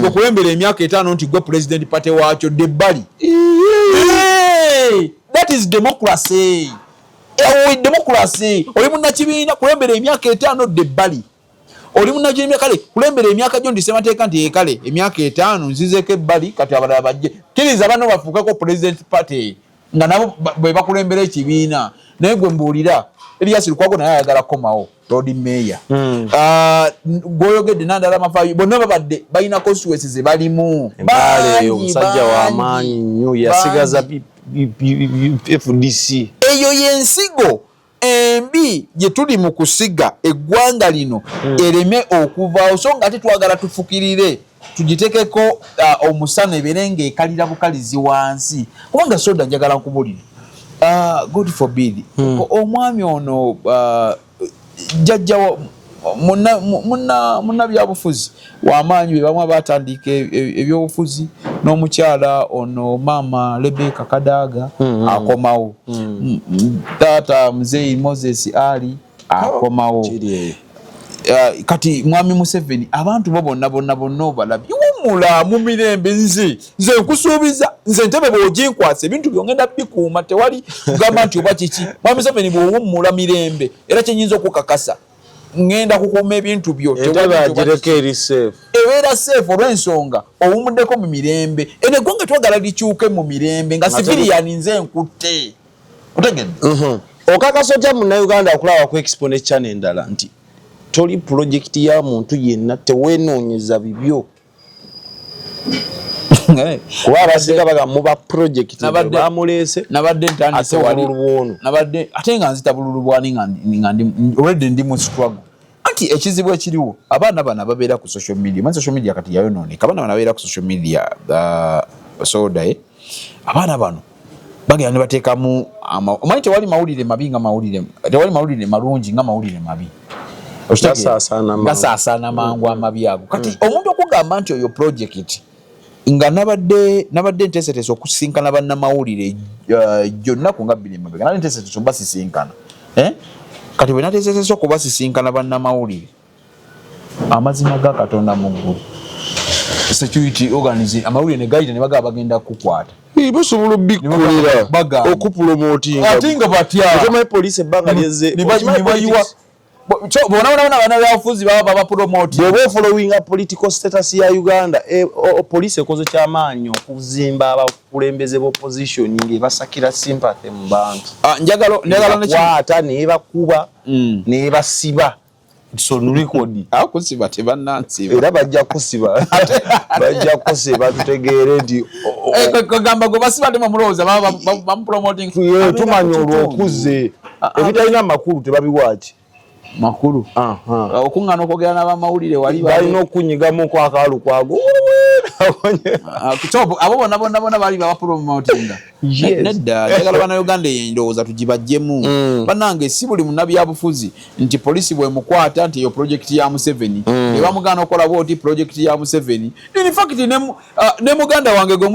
okulembera emyaka 5 nti gwe president party waakyo debbali. Hey, that is democracy. Democracy, oli munnakibiina kulembera emyaka 5 debbali. Oli munnakibiina, kale kulembera emyaka gyo ndi ssemateeka nti ekale emyaka 5 nzizeeko ebbali, kati abalala bajje. Kkiriza banno bafuukeko president party nga nabo bwe bakulembera ekibiina. Naye gwe mbuulira, Erias Lukwago naye ayagala kukomawo Lord Mayor. Gwoyogedde Nandala Mafabi, bonna babadde balina constituency ze balimu. Embaale Bangi, omusajja bangi, w'amaanyi nnyo yasigaza bangi. FDC. Eyo y'ensigo embi gye tuli mu kusiga eggwanga lino ereme okuvaawo, so nga ate twagala tufukirire tugitekeko omusana ebeere ng'ekalira bukalizi wansi. Kubanga soda, njagala nkubulire. God forbid. Omwami ono, jjajja munna byabufuzi wamaanyi, be bamu abatandika ebyobufuzi n'omukyala ono maama Rebecca Kadaga akomawo. Taata Muzeeyi Moses Ali akomawo. Kiri eyo. Kati mwami Museveni, abantu bo bonna bonna bonna obalabye, wumula mu mirembe. Nze nkusuubiza, nze entebe bw'oginkwasa, ebintu byongenda bikuuma, tewali kugamba nti oba kiki. Mwami Museveni, bw'owummula mirembe, era kyenyinza okukakasa, ŋŋenda kukuuma ebintu byo. Entebe Tewali nti oba agireko eri safe. Ebeera safe olw'ensonga owumuddeko mu mirembe. Eno eggwanga twagala likyuke mu mirembe nga civilian nze nkutte, otegedde? Okakasa otya Munnayuganda akulaba ku Expo ne channel endala nti toli project ya muntu yenna, tewenoonyeza bibyo? Kuba abasinga baga muba project bamuleese. Nabadde ntandise Ate wali obululu bwono. Nabadde ate nga nzita bululu bwani nga ndi already ndi mu struggle. Anti ekizibu ekiriwo, abaana bano ababeera ku social media, manyi social media kati yayonooneka, abaana bano ababeera ku social media, soda, abaana bano bagenda ne bateekamu omanyi tewali mawulire mabi nga mawulire, tewali mawulire malungi nga mawulire mabi. Okitegeera? Gasaasaana mangu. Gasaasaana mangu amabi ago. Kati omuntu okugamba nti oyo project, nga nabadde nteeseteese okusisinkana bannamawulire gyonnaku nga 2 emabega, nabadde nteeseteese okubasisinkana, eh? Kati bwe nateeseteese okubasisinkana bannamawulire, amazima ga Katonda mu ggulu, security organs, amawulire ne gayita ne bagaba bagenda kukwata. Basobola obikkolera Bagamba. Okupromotinga. Ate nga batya? Okimanyi poliisi ebbanga lyezze Ne bayiwa. Bona bona bona bannabyabufuzi baba babapromoti. Bw'oba ofollowinga political status ya Uganda, poliisi ekoze kyamaanyi okuzimba abakulembeze b'opposition ng'ebasakira sympathy mu bantu. Ah, njagala Nebakwata, nebakuba, nebasiba. It's on record. Awo kusiba tebannansiba. Era bajja kusiba, bajja kusiba, tutegeere nti Eh, kagamba gwe basiba temwe mulowooza baba bamupromoting. Ye, tumanya olwokuze ebitalina makulu tebabiwaaki. Makulu okuŋŋaana okwogera n'abamawulire wali balina okunyigamu kwakaalu kwago. Ah, so abo bonna bonna bonna bali babapromotinga. Nedda, njagala Bannayuganda eyo endowooza tugibajjemu. Bannange, si buli munnabyabufuzi nti polisi bwemukwata nti eyo project ya Museveni, ne bamugaana okukola bwoti, project ya Museveni. In fact ne muganda wange gwe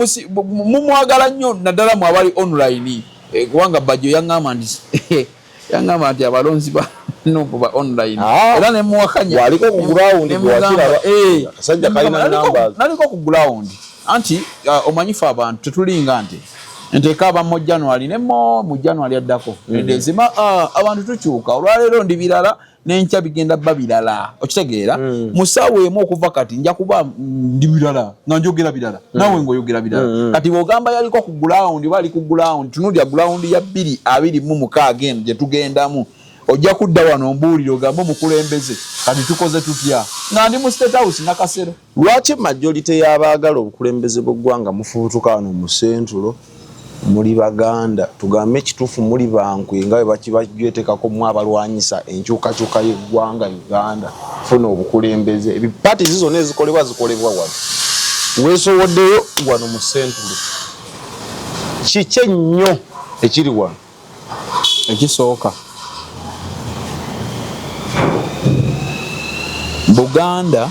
mumwagala nnyo, naddala mu abali online, kubanga Bajjo yaŋŋamba nti abalonzi ba NUP ba online. Ah. Era nemuwakanya. Bw'aliko ku ground, Ne mugamba, bw'akiraba. Akasajja kalina numbers. Naliko ku ground. Anti omanyi fe abantu tetulinga nte nteeka mu January nemo mu January addako nedezima. Abantu tukyuka, olwaleero ndi birala, n'enkya bigenda bba birala, okitegeera? Mu ssaawa emu okuva kati nja kuba ndi birala, nga njogera birala, naawe ng'oyogera birala. Kati bw'ogamba yaliko ku ground oba ali ku ground, tunuulira ground ya 2026 eno gye tugendamu, ojja kudda wano ombuulire ogambe omukulembeze kati tukoze tutya, nga ndi mu State House Nakasero. Lwaki majority y'abaagala obukulembeze bw'eggwanga mufubutuka wano mu Central? Muli Baganda, tugambe ekituufu, muli bankwe nga bwe bakibajwetekako mu abalwanyisa enkyukakyuka y'eggwanga Uganda funa obukulembeze. Ebiparties zonna ezikolebwa zikolebwa wano, weesowoddeyo wano mu Central. Kiki ennyo ekiri wano? Ekisooka, Buganda,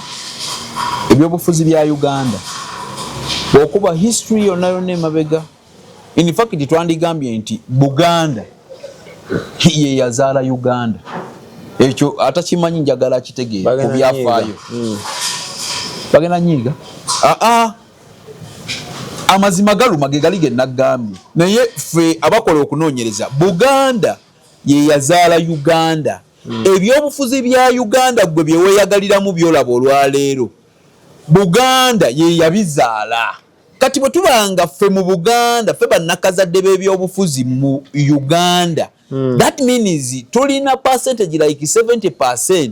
ebyobufuzi bya Uganda okuba history yonna yonna emabega, in fact twandigambye nti Buganda ye yazaala Uganda. Ekyo atakimanyi njagala akitegeere ku byafaayo. Bagenda nyiiga. Aa, amazima galuma, ge gali ge naggambye, naye ffe abakola okunoonyereza, Buganda ye yazaala Uganda. Ebyobufuzi bya Uganda gwe byeweeyagaliramu byolaba olwaleero, Buganda ye yabizaala. Kati bwe tubanga ffe mu Buganda ffe bannakazadde b'ebyobufuzi mu Uganda, that means tulina percentage like 70%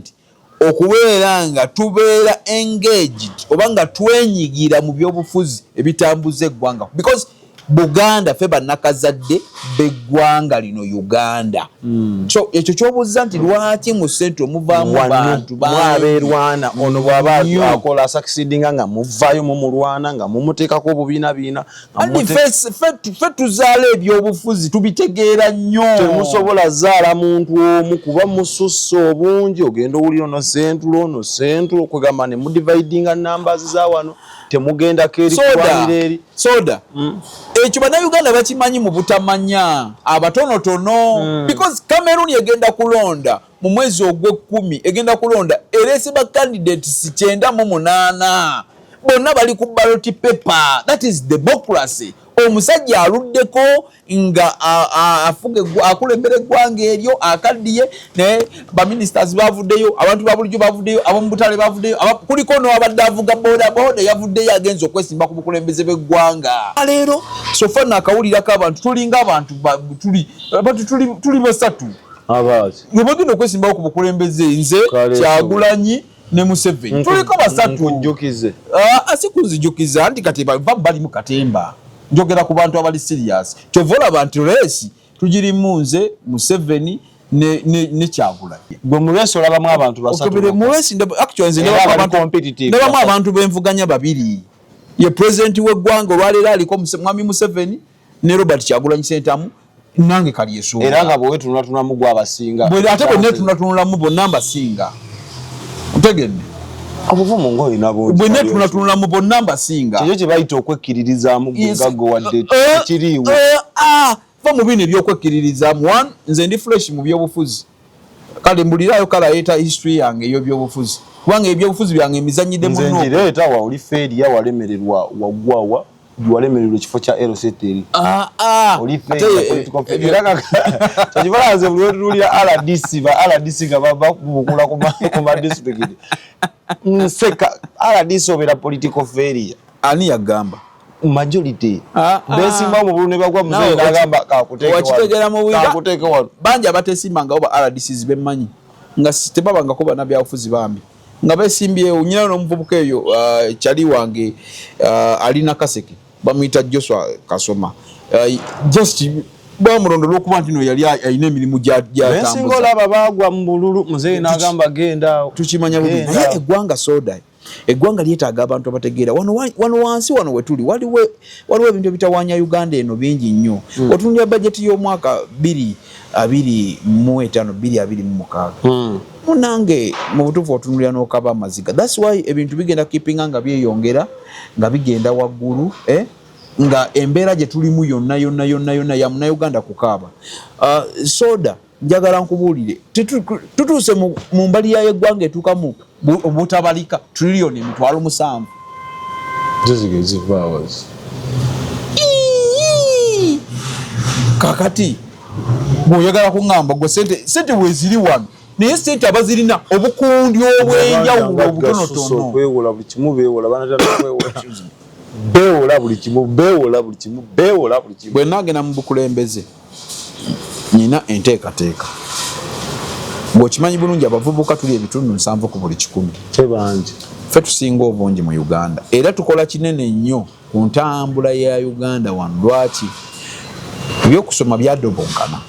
okubeera nga tubeera engaged oba nga twenyigira mu byobufuzi ebitambuza eggwanga, because Buganda ffe bannakazadde b'eggwanga lino Uganda. So ekyo kyobuuza nti lwaki mu Central muvaamu bantu mwabeerwana ono bw'aba akola asucceedinga nga muvaayo mumulwana nga mumuteekako obubiinabiina. Ffe tuzaala ebyobufuzi, tubitegeera nnyo. Temusobola zaala muntu omu kuba mususse obungi. Ogenda owulira ono Central, ono Central, kwegamba ne mudividinga numbers za wano, temugendako eri kulwanira eri. Soda, ekyo Bannayuganda bakimanyi mu butamanya abatonotono, because Cameroon egenda kulonda mu mwezi ogw'ekkumi, egenda kulonda ereese ba candidates 98, bonna bali ku ballot paper. That is democracy. Omusajja aluddeko nga afuga, akulembera eggwanga eryo, akaddiye, naye baministers bavuddeyo, abantu ba bulijjo bavuddeyo, ab'omu butale bavuddeyo, kuliko n'abadde avuga bodaboda yavuddeyo agenza okwesimba ku bukulembeze bw'eggwanga. Leero so far nakawulirako abantu tulinga abantu tuli abantu tuli basatu abaaki nga bagenda okwesimbawo ku bukulembeze, nze, Kale. Kyagulanyi ne Museveni, tuliko basatu. Nkujjukize. Ah, si kunzijukiza nti kati bali mu katemba. Njogera ku bantu abali serious. Kyova olaba nti race tugirimu nze, Museveni ne Kyagulanyi. Gwe mu race olabamu abantu basatu? Okebere mu race actually nze Era ndabamu abali abantu competitive ndabamu basatu. Abantu benvuganya babiri, ye president w'eggwanga olwaleero aliko Mwami Museveni ne Robert Kyagulanyi Sentamu, nange Kalyesuuba. Era nga bwewetunulatunamu gwe abasinga? Bwe ate bwe netunulatunulamu bonna mbasinga, otegedde? Obuvumu ng'olina bungi. Bwe netunulatunulamu bonna mbasinga. Kyo kye bayita okwekkiririzaamu gwe nga gwe wadde tekiriiwo. Ah, va mu bino ebyokwekkiririzaamu. One, nze ndi fresh mu byobufuzi. Kale mbulirayo, kale aleeta history yange ey'ebyobufuzi, kubanga ebyobufuzi byange emizanyidde. Nze Muno ngireeta wa oli failure, walemererwa, waggwawa, walemererwa ekifo kya LC eri. Ah, ah. Oli Ate, failure, political failure. Era kyekibala nze buli lwetunuulira RDC, ba RDC nga bakubukula ku ma district, nseka. RDC obeera political failure. Ani yagamba? Majority Ah, ah. besimba mu bululu ne bagwa, muzeeyi Nawe n'agamba kakuteeke wano. Wakitegeera mu bwira. Kakuteeke wano. Bangi abatesimbangawo ba RDCs bemmanyi nga tebabangako bannabyabufuzi bambi nga besimbyewo. Nyina n'omuvubuka eyo, kyali wange, alina Kaseke, bamuyita Joshua Kasoma, just bamulondo olwokuba nti no yali alina emirimu Bensinga gyatambuza. Olaba baagwa mu bululu, muzeeyi n'agamba genda awo. Tukimanya bubi. Genda Naye awo. eggwanga, soda, eggwanga lyetaaga abantu abategeera. Wano wano wansi wano wetuli waliwo ebintu ebitawaanya Uganda eno bingi nnyo. Otunulira bajeti y'omwaka 2025 2026, munange, mu butuufu otunulira n'okaba amaziga. That's why ebintu bigenda keepinga nga byeyongera, nga bigenda waggulu, eh? Nga embeera gye tulimu yonna yonna yonna yonna ya Munnayuganda kukaaba. Soda, njagala nkubuulire, tutuuse mu mbalirira y'eggwanga etuuka mu obutabalika triliyoni 700,000. Zizige zivaawo. Iiii! Kakati bw'oyagala kuŋŋamba gwe sente weeziri wano, naye sente abazirina obukundi obw'enjawulo obutonotono. Okwewola buli kimu, beewola, banatera kwewola, beewola buli kimu, beewola buli kimu, beewola buli kimu. Bwe naagenda mu bukulembeze, nina enteekateeka. Bw'okimanyi bulungi, abavubuka tuli 70% ku buli 100. Tebangi. Ffe tusinga obungi mu Uganda era tukola kinene nnyo ku ntambula ya Uganda wano. Lwaki ebyokusoma byadobonkana?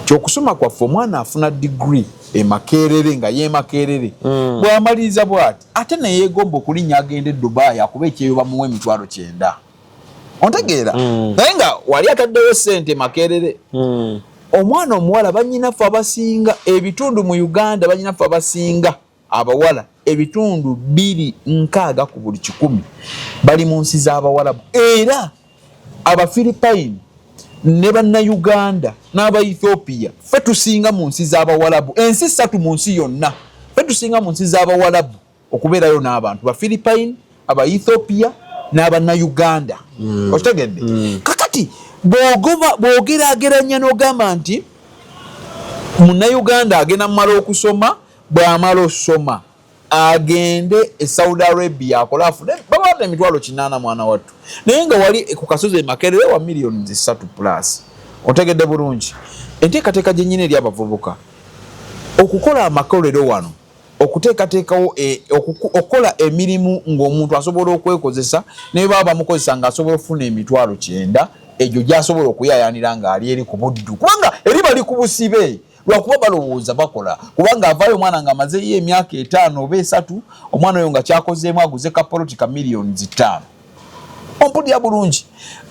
Kyokusoma kwaffe, omwana afuna digiri emakerere nga yemakerere, bw'amaliriza bw'ati ate neyeegomba okulinnya agenda e Dubai akuba ekyeyo bamuwa 90,000, ontegeera? Naye nga wali ataddeyo sente Makerere. Omwana omuwala, banyinaffe abasinga ebitundu mu Uganda, banyinaffe abasinga abawala 260% ku buli 100 bali mu nsi z'Abawalabu, era Abafilipayini ne Bannayuganda n'Abaethiopia ffe tusinga mu nsi z'Abawalabu. Ensi ssatu mu nsi yonna ffe tusinga mu nsi z'Abawalabu okubeerayo n'abantu Bafilipayini, Abaethiopia n'Abannayuganda, okitegedde? Kakati bw'ogeraageranya n'ogamba nti Munnayuganda agenda mumala okusoma, bw'amala osoma agende e Saudi Arabia akole afune babadde 80,000, mwana wattu, naye nga wali ku kasozi e Makerere wa miliyoni 3 plus, otegedde bulungi? Enteekateeka gye nyina eri abavubuka okukola amakolero wano, okuteekateekawo okukola emirimu ng'omuntu asobola okwekozesa, naye baba bamukozesa ng'asobola okufuna 90,000. Egyo gyasobola okuyayanira ng'ali eri ku Buddu, kubanga eri bali ku busibe lwakuba balowooza bakola, kubanga avaayo omwana ng'amazeeyo emyaka 5 oba 3, omwana oyo nga kyakozeemu aguze kapoloti ka miliyoni 5. Ompulira bulungi?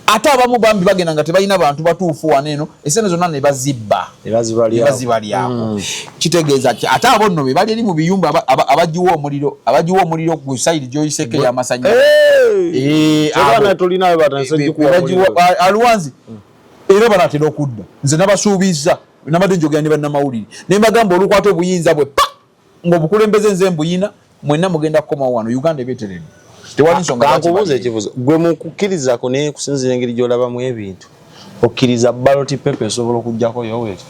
Ate abamu bambi bagenda nga tebalina bantu batuufu wano eno, esente zonna ne bazibba. Ne bazibalyako. Ne bazibalyako. Kitegeeza ki? Ate abo nno be bali eri mu biyumba abagiwa omuliro ku side gy'oyiseko ey'amasannyalaze. Abo tulinayo batandise gikuwa bagiwa omuliro. Aluwanzi era banatera okudda. Nze nabasuubizza, nabadde njogera ne bannamawulire ne mbagamba, olukwata obuyinza bwe pa ng'obukulembeze nze mbuyina, mwenna mugenda kukomawo wano, Uganda ebeeteredde, tewali nsonga lwaki Kankubuuza bali. ekibuuzo. Gwe mu kukkirizako naye kusinziira engeri gy'olabamu ebintu, okkiriza ballot paper esobola okugjako Yoweri?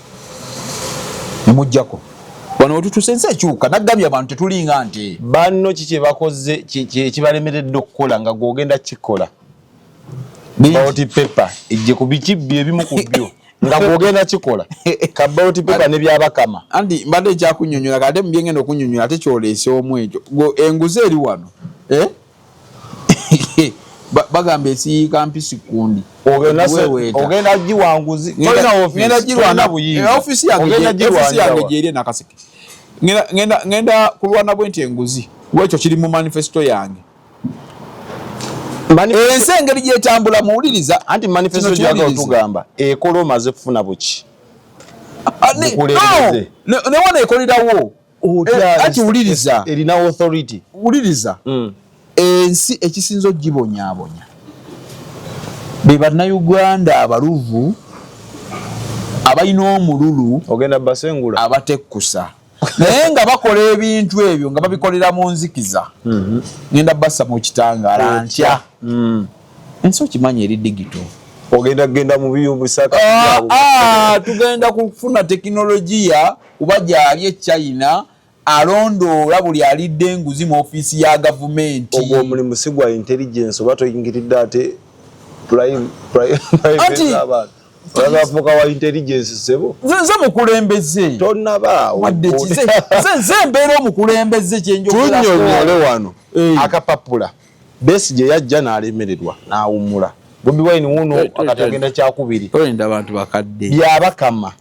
Nemujjako wano wetutuuse, ensi ekyuka. Naggambye abantu tetulinga nti Banno ki kye bakoze kibalemeredde okukola nga gw'ogenda kikola? Bingi. Ballot paper ejje ku biki byo ebimu ku byo nga gw'ogenda kikola, ka ballot paper ne Byabakama. Anti mbadde ekyakunnyonnyola kate mu byengenda okunnyonnyola, ate kyoleese omu ekyo. Enguzi eri wano, eh? Bagamba esiyiika mpisi kundi. Eweweeta. Ogenda giwanguzi, tolina Ngenda office, girwana. tolina buyinza. Office yange Ogenda office yange girwanira. gyeri e Nakaseke. Ngenda kulwana bwe nti enguzi, kuba ekyo kiri mu manifesto yange. Ensi engeri gyetambula, muwuliriza. Anti manifesto Kino gyagala kiwulirize. otugamba ekola omaze kufuna buki? Ah, Bukulembeze. No, ne wano ekolerawo. Anti wuliriza. Erina authority. Wuliriza. Ensi ekisinza ogibonyaabonya be Bannayuganda abaluvu abalina omululu. Ogenda basengula. Abatekkusa naye nga bakola ebintu ebyo nga babikolera mu nzikiza. Ngenda bassa mu kitangaala ntya? Ensi okimanyi eri digital. Ogenda kugenda mu biyumbisaka. Ah, ah, tugenda kufuna tekinologiya, kuba gyali e China alondoola buli alidde enguzi mu ofiisi ya gavumenti. Ogwo omulimu si gwa intelligence oba toyingiridde ate private abantu olabafuuka wa intelligence, sebo? Nze mukulembeze. Tonabaawo. Wadde ki, nze mbeera omukulembeze kyenjogerako. Tunyonyole wano. Eh. Akapapula Besigye yajja n'alemererwa n'awummula. Bobi Wine wuno akati agenda kyakubiri. Tolinda abantu bakadde. Byabakama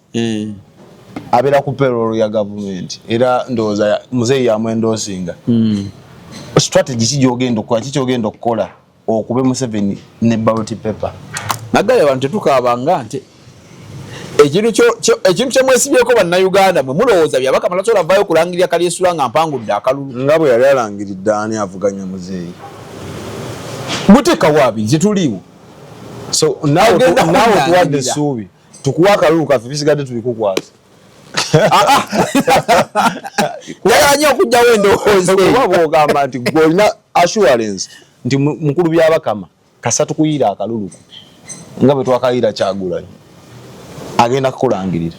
abeera ku payroll ya gavumenti, era ndowooza muzeeyi yamwendoosinga. Strategy ki gyogenda okukola, ki kyogenda okukola okube Museveni ne ballot paper? Naggaye abantu tetukaabanga nte ekintu kyemwesibyeko. Bannayuganda mwe mulowooza Byabakama tasobola vaayo kulangirira kalyesula nga mpangudde akalulu? Nga bwe yali alangiridde ani avuganya muzeeyi. Buteekawo abiri, tetuliiwo. So naawe Agenda naawe tuwadde kunnangirira. essuubi, tukuwa akalulu kaffe, bisigadde tubikukwasa. Njagala nnyo okugjawo endowooza eyo. Kuba bw'ogamba nti gwe olina assurance nti mukulu Byabakama kasa tukuyira akalulu ko nga bwe twakayira Kyagulanyi, agenda kukulangirira.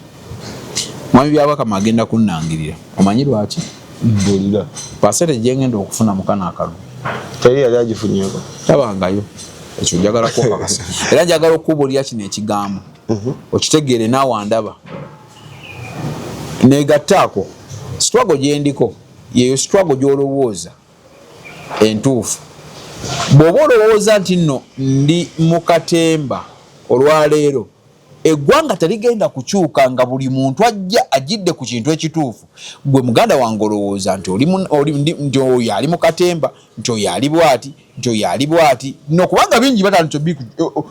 Mwami Byabakama agenda kunnangirira. Omanyi lwaki? Bulira. Percentage gyengenda okufuna mukano akalulu Teri yali agifunyeko. Tabangayo. Ekyo njagala kwokakasa, era njagala okukubuulira kino ekigambo okitegeere naawe andaba. Negattaako struggle gyendiko, yeyo struggle gy'olowooza entuufu. Bw'oba olowooza nti nno ndi mu katemba olwaleero, eggwanga terigenda kukyuka nga buli muntu ajja ajidde ku kintu ekituufu. Gwe muganda wange olowooza nti nti oyo ali mu katemba, nti oyo ali bwati, nti oyo ali bwati, no kubanga bingi batandise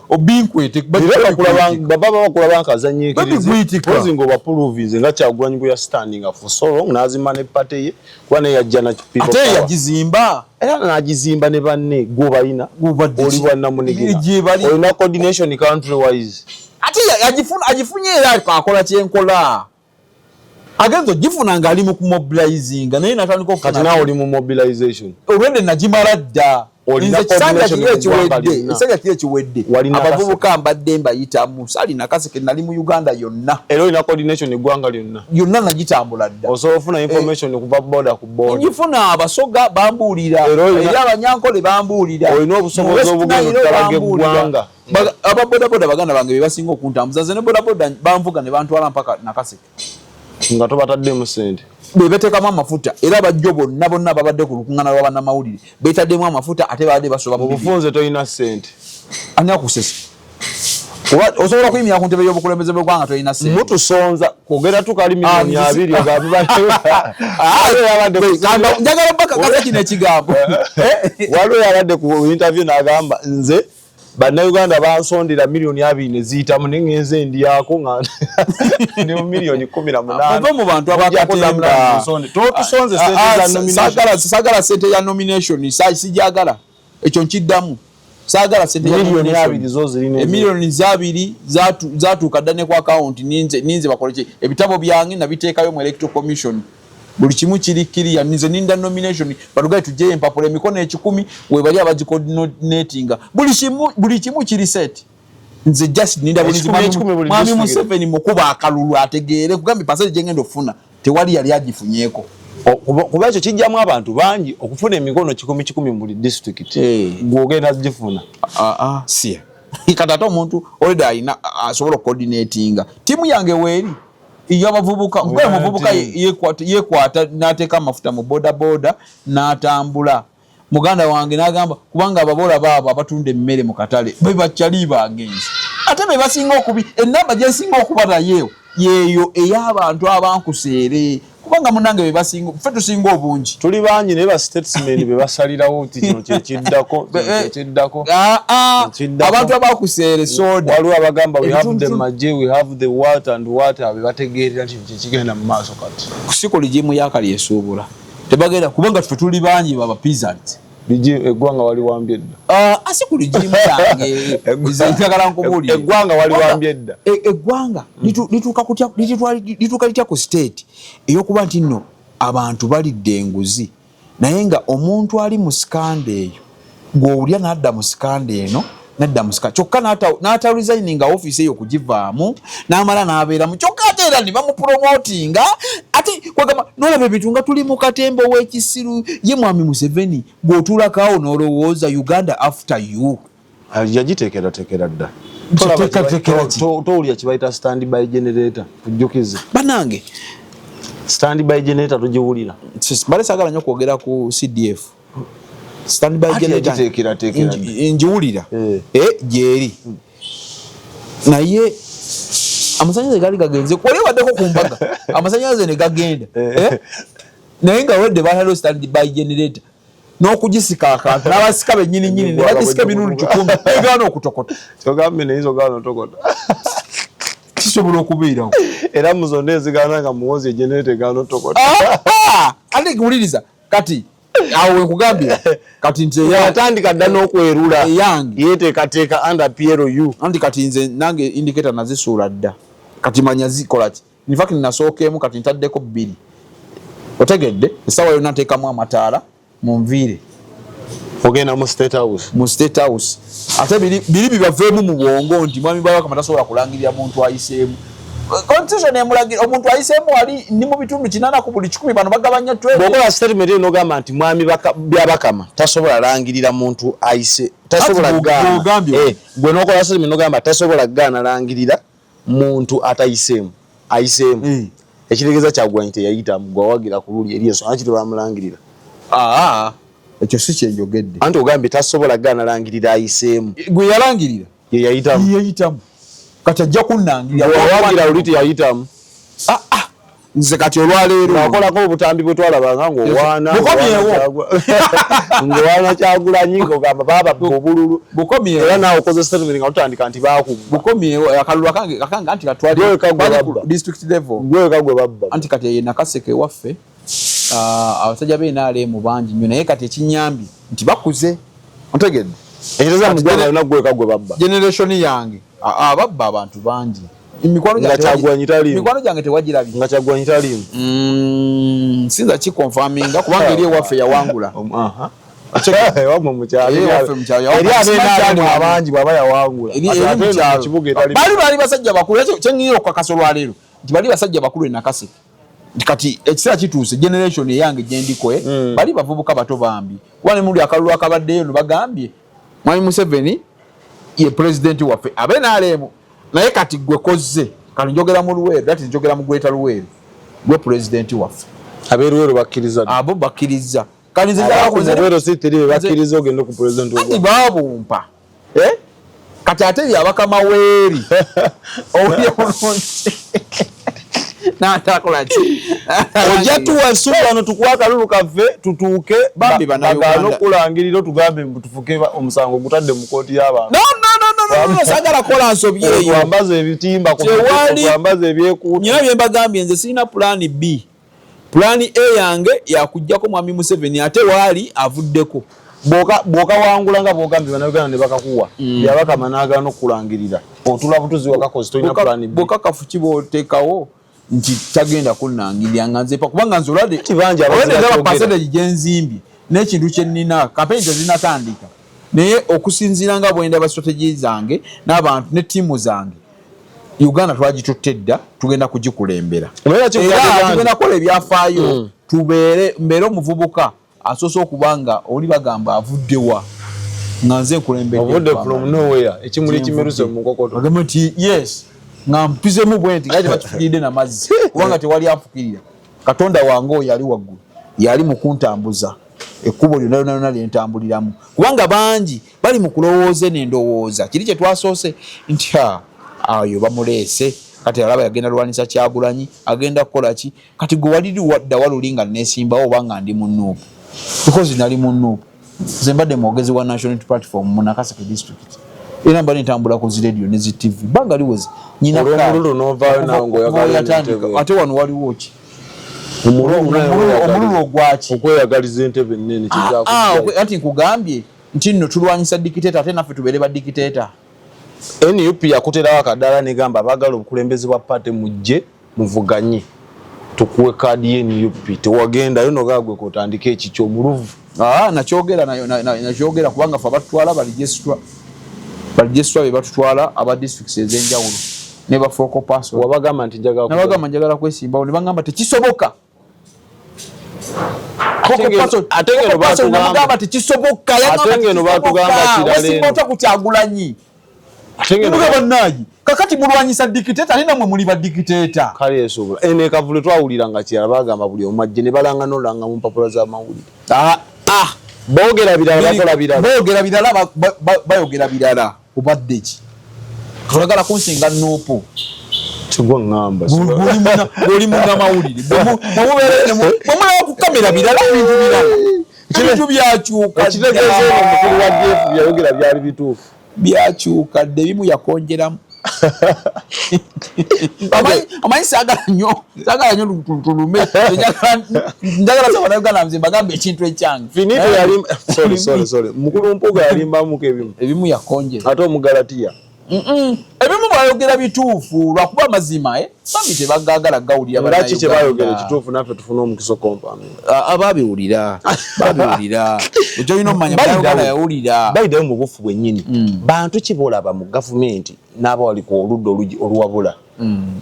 obinkwete. Era baba bakulaba nkazanyiikirize. Babigwitika. Pozi ng'obapuruvinze nga Kyagulanyi bwe yastandinga for so long n'azimba ne party ye, kuba naye yajja na people Ate power. yagizimba. Era n'agizimba ne banne. Gwobalina Gwe oli bwannamunigina. Gye bali. Olina coordination country wise? Ate agifunye era akola kyenkola. Agenza ogifuna ng'ali mu kumobilizinga, naye natandika Kati okufuna. naawe oli mu mobilization? Olwedde nagimala dda. Olina Nze ekisanja coordination kiri mu ggwanga ekiwedde, lyonna? ekisanja kiri ekiwedde, Walina abavubuka mbadde mbayitamu. Saali Nakaseke, nali mu Uganda yonna. Era olina coordination eggwanga lyonna? Yonna nagitambula dda. Osobola ofuna information kuva border ku border? Ngifuna. Abasoga bambuulira. Era Era Abanyankole bambuulira. Olina obusobozi Mu West obugenda Nile okutalaga bambuulira. eggwanga? Ababodaboda baganda bange be basinga okuntambuza. Nze ne bodaboda banvuga ne bantwala mpaka Nakaseke. Nga tobataddemu sente? Be beteekamu amafuta. Era bajjo bonna bonna babadde ku lukuŋŋaana lwa bannamawulire beetaddemu amafuta, ate babadde basoba mu mu bibiri. Bufunze tolina sente. Ani akusesa? Kuba Osobola okuyimirira ku ntebe y'obukulembeze bw'eggwanga tolina ssente? Mutusonza kwogera tukali miliyoni 20 ogamba Njagala bakakasa kino ekigambo. Waliwo yabadde ku interview n'agamba, nze Bannayuganda bansondera miliyoni 20 ne ziyitamu, ne ngenze ndyako nga ndi mu miliyoni 18. Muve mu bantu abakatemba. Totusonze sente za nomination. Saagala sente ya nomination, sijagala. Ekyo nkiddamu, saagala sente ya Miliyoni nomination. 20 zo zirina Emiliyoni 20 zatuuka dda ne ku akawunti. Ninze bakole ki? Ebitabo byange nabiteekayo mu Electoral Commission, buli kimu kiri kiriya. Nze ninda nomination, batugaye tugyeyo empapula emikono 1,000, webali abagicoordinatinga, buli kimu kiri set. Nze just ninda bulinzi. 1,000 1,000 buli Mwami district. Museveni mukuba akalulu ategeere kugambye percent gyengenda okufuna tewali yali agifunyeeko. Kuba ekyo kijjamu abantu bangi okufuna emikono 1,000 1,000 mu buli disitulikiti. Gwogenda gifuna? Siya kati ate omuntu already alina asobola okucoordinatinga tiimu yange weeri y'abavubuka. Nkuba omuvubuka yekwata n'ateeka amafuta mu boda boda n'atambula, muganda wange n'agamba, kubanga ababola baabo abatunda emmere mu katale be bakyali bange nze ate be basinga okubi. Enamba gyensinga okuba naye yeeyo ey'abantu abankuseere, kubanga munange be basinga, ffe tusinga obungi. Tuli bangi, naye ba statesmen be basalirawo nti kino kyekiddako, kino kyekiddako. Ekiddako. Abantu abakuseere soda. Waliwo abagamba we have the Ebitundu- maje, we have the what and what, abe bategeerera nti kyekigenda mu maaso kati. Kusiko ligimu yakali esuubula tebagenda, kubanga ffe tuli bangi baba peasant. Ligi eggwanga waliwambye dda. Asi ku ligimu yange nze njagala nkubuulire. Eggwanga waliwambye dda. Eggwanga lituuka litya ku state ey'okuba nti nno abantu balidde enguzi, naye nga omuntu ali mu scandal eyo gw'owulya n'adda mu scandal eno, nadda mu scandal, kyokka n'ata resigninga ofiisi eyo okugivaamu, n'amala n'abeeramu, kyokka ate era ne bamupromotinga? Ate kwegamba n'olaba ebintu nga tuli mu katembo w'ekisiru. Ye mwami Museveni gw'otuulako n'olowooza Uganda after you. Yagiteekerateekera dda. Kiteekateekera ki? Towulira kibayita stand by generator? Kujjukize. Bannange. Stand by generator togiwulira? Mbale saagala nnyo kwogera ku CDF standby Ati generator. yagiteekerateekera dda. Njiwulira. Eh. Gyeri, naye amasanyalaze gaali gagenze, wali obaddeko ku mbaga amasanyalaze ne gagenda. Eh? Naye nga wedde bataliwo stand by generator n'okugisika akantu n'abasika bennyini nyini ne bagisika emirundi 100 negaana okutokota. Kyogambye neyinza ogaana otokota. Kisobola okubeerawo. Era mu zonna ezigaana nga Muwozi egenerator egaana otokota. Ah, ate wuliriza, kati awo wekugambira kati nti Yatandika dda n'okwerula. Eyange. Yeteekateeka under PLU. Anti kati nze nange indicator nazisuula dda, kati manya zikola ki. In fact nasooka emu, kati ntaddeko bbiri, otegedde? Essaawa yonna nteekamu amataala munviire. Ogenda mu State House. Mu State House. Ate biri bibaveemu mu bwongo nti mwami Byabakama tasobola kulangirira muntu ayiseemu. Constitution emulagira omuntu ayiseemu wali ndi mu bitundu 80 ku buli 100, bano bagabanya 12. Bw'okola statement eno n'ogamba nti mwami Byabakama tasobola langirira muntu ayise, tasobola Ati gaana. Bw'ogambye. Eh, gwe n'okola statement n'ogamba tasobola gaana langirira muntu atayiseemu, ayiseemu. Ekitegeeza Kyagulanyi teyayitamu, gwe wawagira ku luli eri ensonga ki tebamulangirira? Aa, ekyo si kyenjogedde. Anti ogambye tasobola gaana langirira ayiseemu. Gwe yalangirira. Ye yayitamu. Yeyitamu, kati ajja kunnangirira. Gwe wawagira luli teyayitamu. Ah, ah, nze kati olwaleero Akolako obutambi bwe twalabanga ng'owaana Bukomyewo. ng'owaana Kyagulanyi ng'ogamba baababba obululu. Bukomyewo. Era naawe okoze statement nga tutandika nti baakubba. Bukomyewo akalulu akange anti katwali Gwe kagwe twali ku babba. district level. Gweka gwe babba. Anti kati eyo Nakaseke ewaffe, abasajja b'NRM bangi nnyo, naye kati ekinyambye nti bakuze, ontegedde? Ekitegeeza mu ggwanga yonna gweka gwe babba. Generation yange ababba abantu bangi. Mikwano Nga gyange Kyagulanyi taliimu. Mikwano gyange tewagirabye. Nga Kyagulanyi taliimu. Sinza kiconfirminga kubanga eri ewaffe yawangula. Ewamwe mu kyalo. Eri ewaffe mu kyalo Eri yawangula. ab'NRM abangi bw'aba yawangula. Eri Ate eri ate mu eno mu kyalo. kibuga etali. Bali basajja bakulu. Ekyo kyennyini okukakasa olwaleero nti bali basajja bakulu e Nakaseke. Nti kati ekiseera kituuse, generation eyange gyendiko, bali bavubuka bato bambi, kuba ne muli akalulu akabaddeyo no bagambye mwami Museveni ye pulezidenti waffe abe NRM, naye kati gwe kozze, kati njogera mu Luweero, that is njogera mu Greater Luweero, gwe pulezidenti waffe. Ab'eruweero bakkiriza dda. Abo bakkiriza. Kati nze njagala Abaku mu Luweero si teri be bakkiriza ogende ku pulezidenti Anti w'eggwanga. baabumpa. Eh? Kati ate Byabakama weeri owulire bulungi natakola ki? Ojja tuwa essuubi wano, tukuwa akalulu kaffe tutuuke. Bambi bannayuganda. Bagaana okulangirira, otugambe mbu tufuke omusango gutadde mu kooti y'abantu. No, no, no, no, no, no, saagala kukola nsobi eyo. Twambaze ebitimba ku twambaze ebyekuuta. Nyina bye mbagambye, nze sirina plan B. Plan A yange yakugjako mwami Museveni, ate waali avuddeko. Bw'okawangula nga bwogambye bannayuganda ne bakakuwa, Byabakama n'agaana okukulangirira, otula butuzi wakakozi, tolina plan B? Bukakafu ki bw'oteekawo nti tagenda kunnangirira nga nze kubanga nze olwadde Ti bangi abazira olwadde ndaba kyogera. percentage gye nzimbye n'ekintu kye nnina, campaign tezinatandika, naye okusinziira nga bwe ndaba strategy zange n'abantu ne ttiimu zange, Uganda twagitutte dda, tugenda kugikulembera. Naye lwaki Era mukadde tugenda kukola ebyafaayo, tubeere mbeere omuvubuka asoose okuba nga oli bagamba avuddewa nga nze nkulembedde Ovudde eggwanga. from nowhere, ekimuli kimeruse mu nkokoto. Bagamba nti yes, nga mpizemu bwe nti nga tebakifukiridde namazzi, kubanga tewali anfukirira. Katonda wange oyo ali waggulu yali mu kuntambuza ekkubo lyonna lyonna lyonna lyentambuliramu, kubanga bangi bali mu kulowooza eno endowooza kiri kye twasoose nti ha ayo bamuleese, kati alaba yagenda lwanisa Kyagulanyi, agenda kukola ki? Kati gwe waliri wadda waluli nga nesimbawo oba nga ndi mu NUP, because nali mu NUP. Nze mbadde mwogezi wa National Unity Platform mu Nakaseke District, era mbadde ntambula ku zi radio ne zi TV bbanga liweze. Nyina Olw'omululu n'ovaayo nawe ng'oyagala yatandika entebe. Ate wano waliwo ki? Omululu nawe Omululu ogwaki? Okweyagaliza entebe ennene. Ah, ah, anti nkugambye nti nno tulwanyisa dictator, ate naffe tubeere ba dictator. NUP yakuterawo akadaala negamba abaagala obukulembeze bwa party mujje muvuganye tukuwe kaadi ye NUP. Tewagendayo nogaa gwe kotandika ekikyo omuluvu. Ah, nakyogera nakyogera kubanga fe abatutwala ba registrar be batutwala aba districts ez'enjawulo ne ba focal person. Wabagamba nti njagala Nabagamba njagala kwesimbawo, ne bagamba tekisoboka. Ate ngeno batugamba- Namugamba tekisoboka. Ate ngeno batugamba kirala Wesimba eno. otya ku Kyagulanyi? Ate ngeno Muga bannaayi, kakati mulwanyisa dictator, ate nammwe muli ba dictator. Kale esobola eno ekavule twawulira nga kirala, bagamba buli omu ajje ne balanga nolanga mu mpapula z'amawulire. Ah, ah. Boogera birala, bakola birala. Boogera birala, bayogera birala. Kubadde ki? Toyagala kunsinga NUP. Kigwa ŋŋamba. Oli munnamawulire, bwemulaba ku kamera birala, bintu birala, ebintu byakyuka. Ekitegeeza eno omukulu wa DF byayogera byali bituufu. Byakyuka dda, ebimu yakonjeramu. Omanyi saagala nnyo tulume, njagala sabanayuganda nze mbagambe ekintu ekyange. Finito yali, sorry, sorry, sorry, mukulu Mpuga yalimbamuko ebimu. Ebimu yakonjera. Ate omugalatiya. Ebimu bayogera bituufu, lwakuba amazima bambi tebagagala gawulira. Nga ki kye bayogera ekituufu naffe tufune omukisa okompaminga? Babiwulira, babiwulira. Ekyolina omumanya, Bannayuganda yawulira. Bayidayo mu bufu bwennyini, bantu ki boolaba mu gavumenti n'abawali ku oludda oluwabula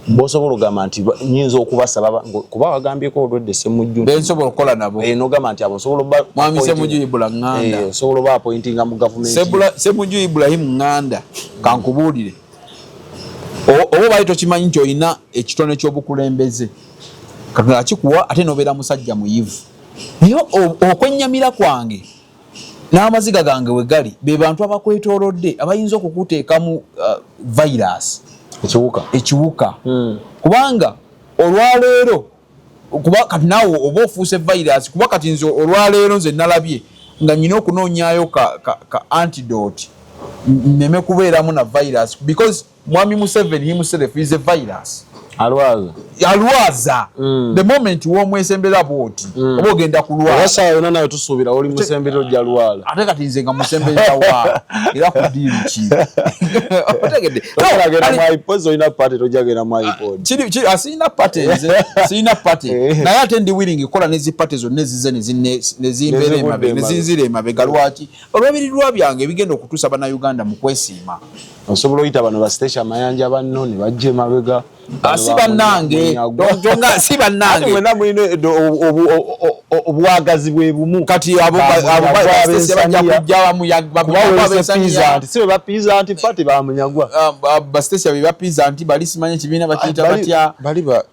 bosobola ogamba nti nyinza okubasaba kuba wagambyeko olwedde Semujju? Bensobola okukola nabo. Nogamba nti abo osobola Mwami Semujju Ibula Nganda. Osobola oba appointinga mu gavumenti. Semujju Ibrahim Nganda, kankubuulire, oba obali tokimanyi nti olina ekitone ky'obukulembeze, Katonda akikuwa, ate nobeera musajja muyivu. Naye okwennyamira kwange n'amaziga gange we gali be bantu abakwetoolodde abayinza okukuteekamu virus. Ekiwuka. Ekiwuka, kubanga olwaleero, kuba kati naawe oba ofuuse virus, kuba kati nze olwaleero nze nalabye nga nyina okunoonyayo ka antidote nneme kubeeramu na virus, because mwami Museveni himself is a virus. Alwaza. Alwaza. The moment womwesembera bwoti, oba ogenda kulwala. Oba saawa yonna nawe tusuubira oli musembera ojja lwala. Ate kati nze nga musemberera wa, era ku ddiiru ki? Otegedde? Toyagenda mu iPod, olina party, tojja genda mu iPod. Sirina party, nze sirina party, naye ate ndi willing kukola nezi party zonna ezize nezimbeera Nezikudda emabega, emabega. nezinzira emabega. Lwaki? Olw'ebirirwa byange ebigenda okutuusa Bannayuganda mu kwesiima. Osobola oyita bano basitesha amayanja banno ne bajja emabega. Ah, si bannange. Tonga si Ate bannange. mwenna mulina obwagazi bwe bumu. Kati abo Bamunyagwa basitesi bajja ab'ensaniya. kujja Kuba weese Pizza si be ba Pizza nti party bamunyagwa. Basitesi be ba Pizza nti bali simanyi ekibiina bakiyita batya. Bali ba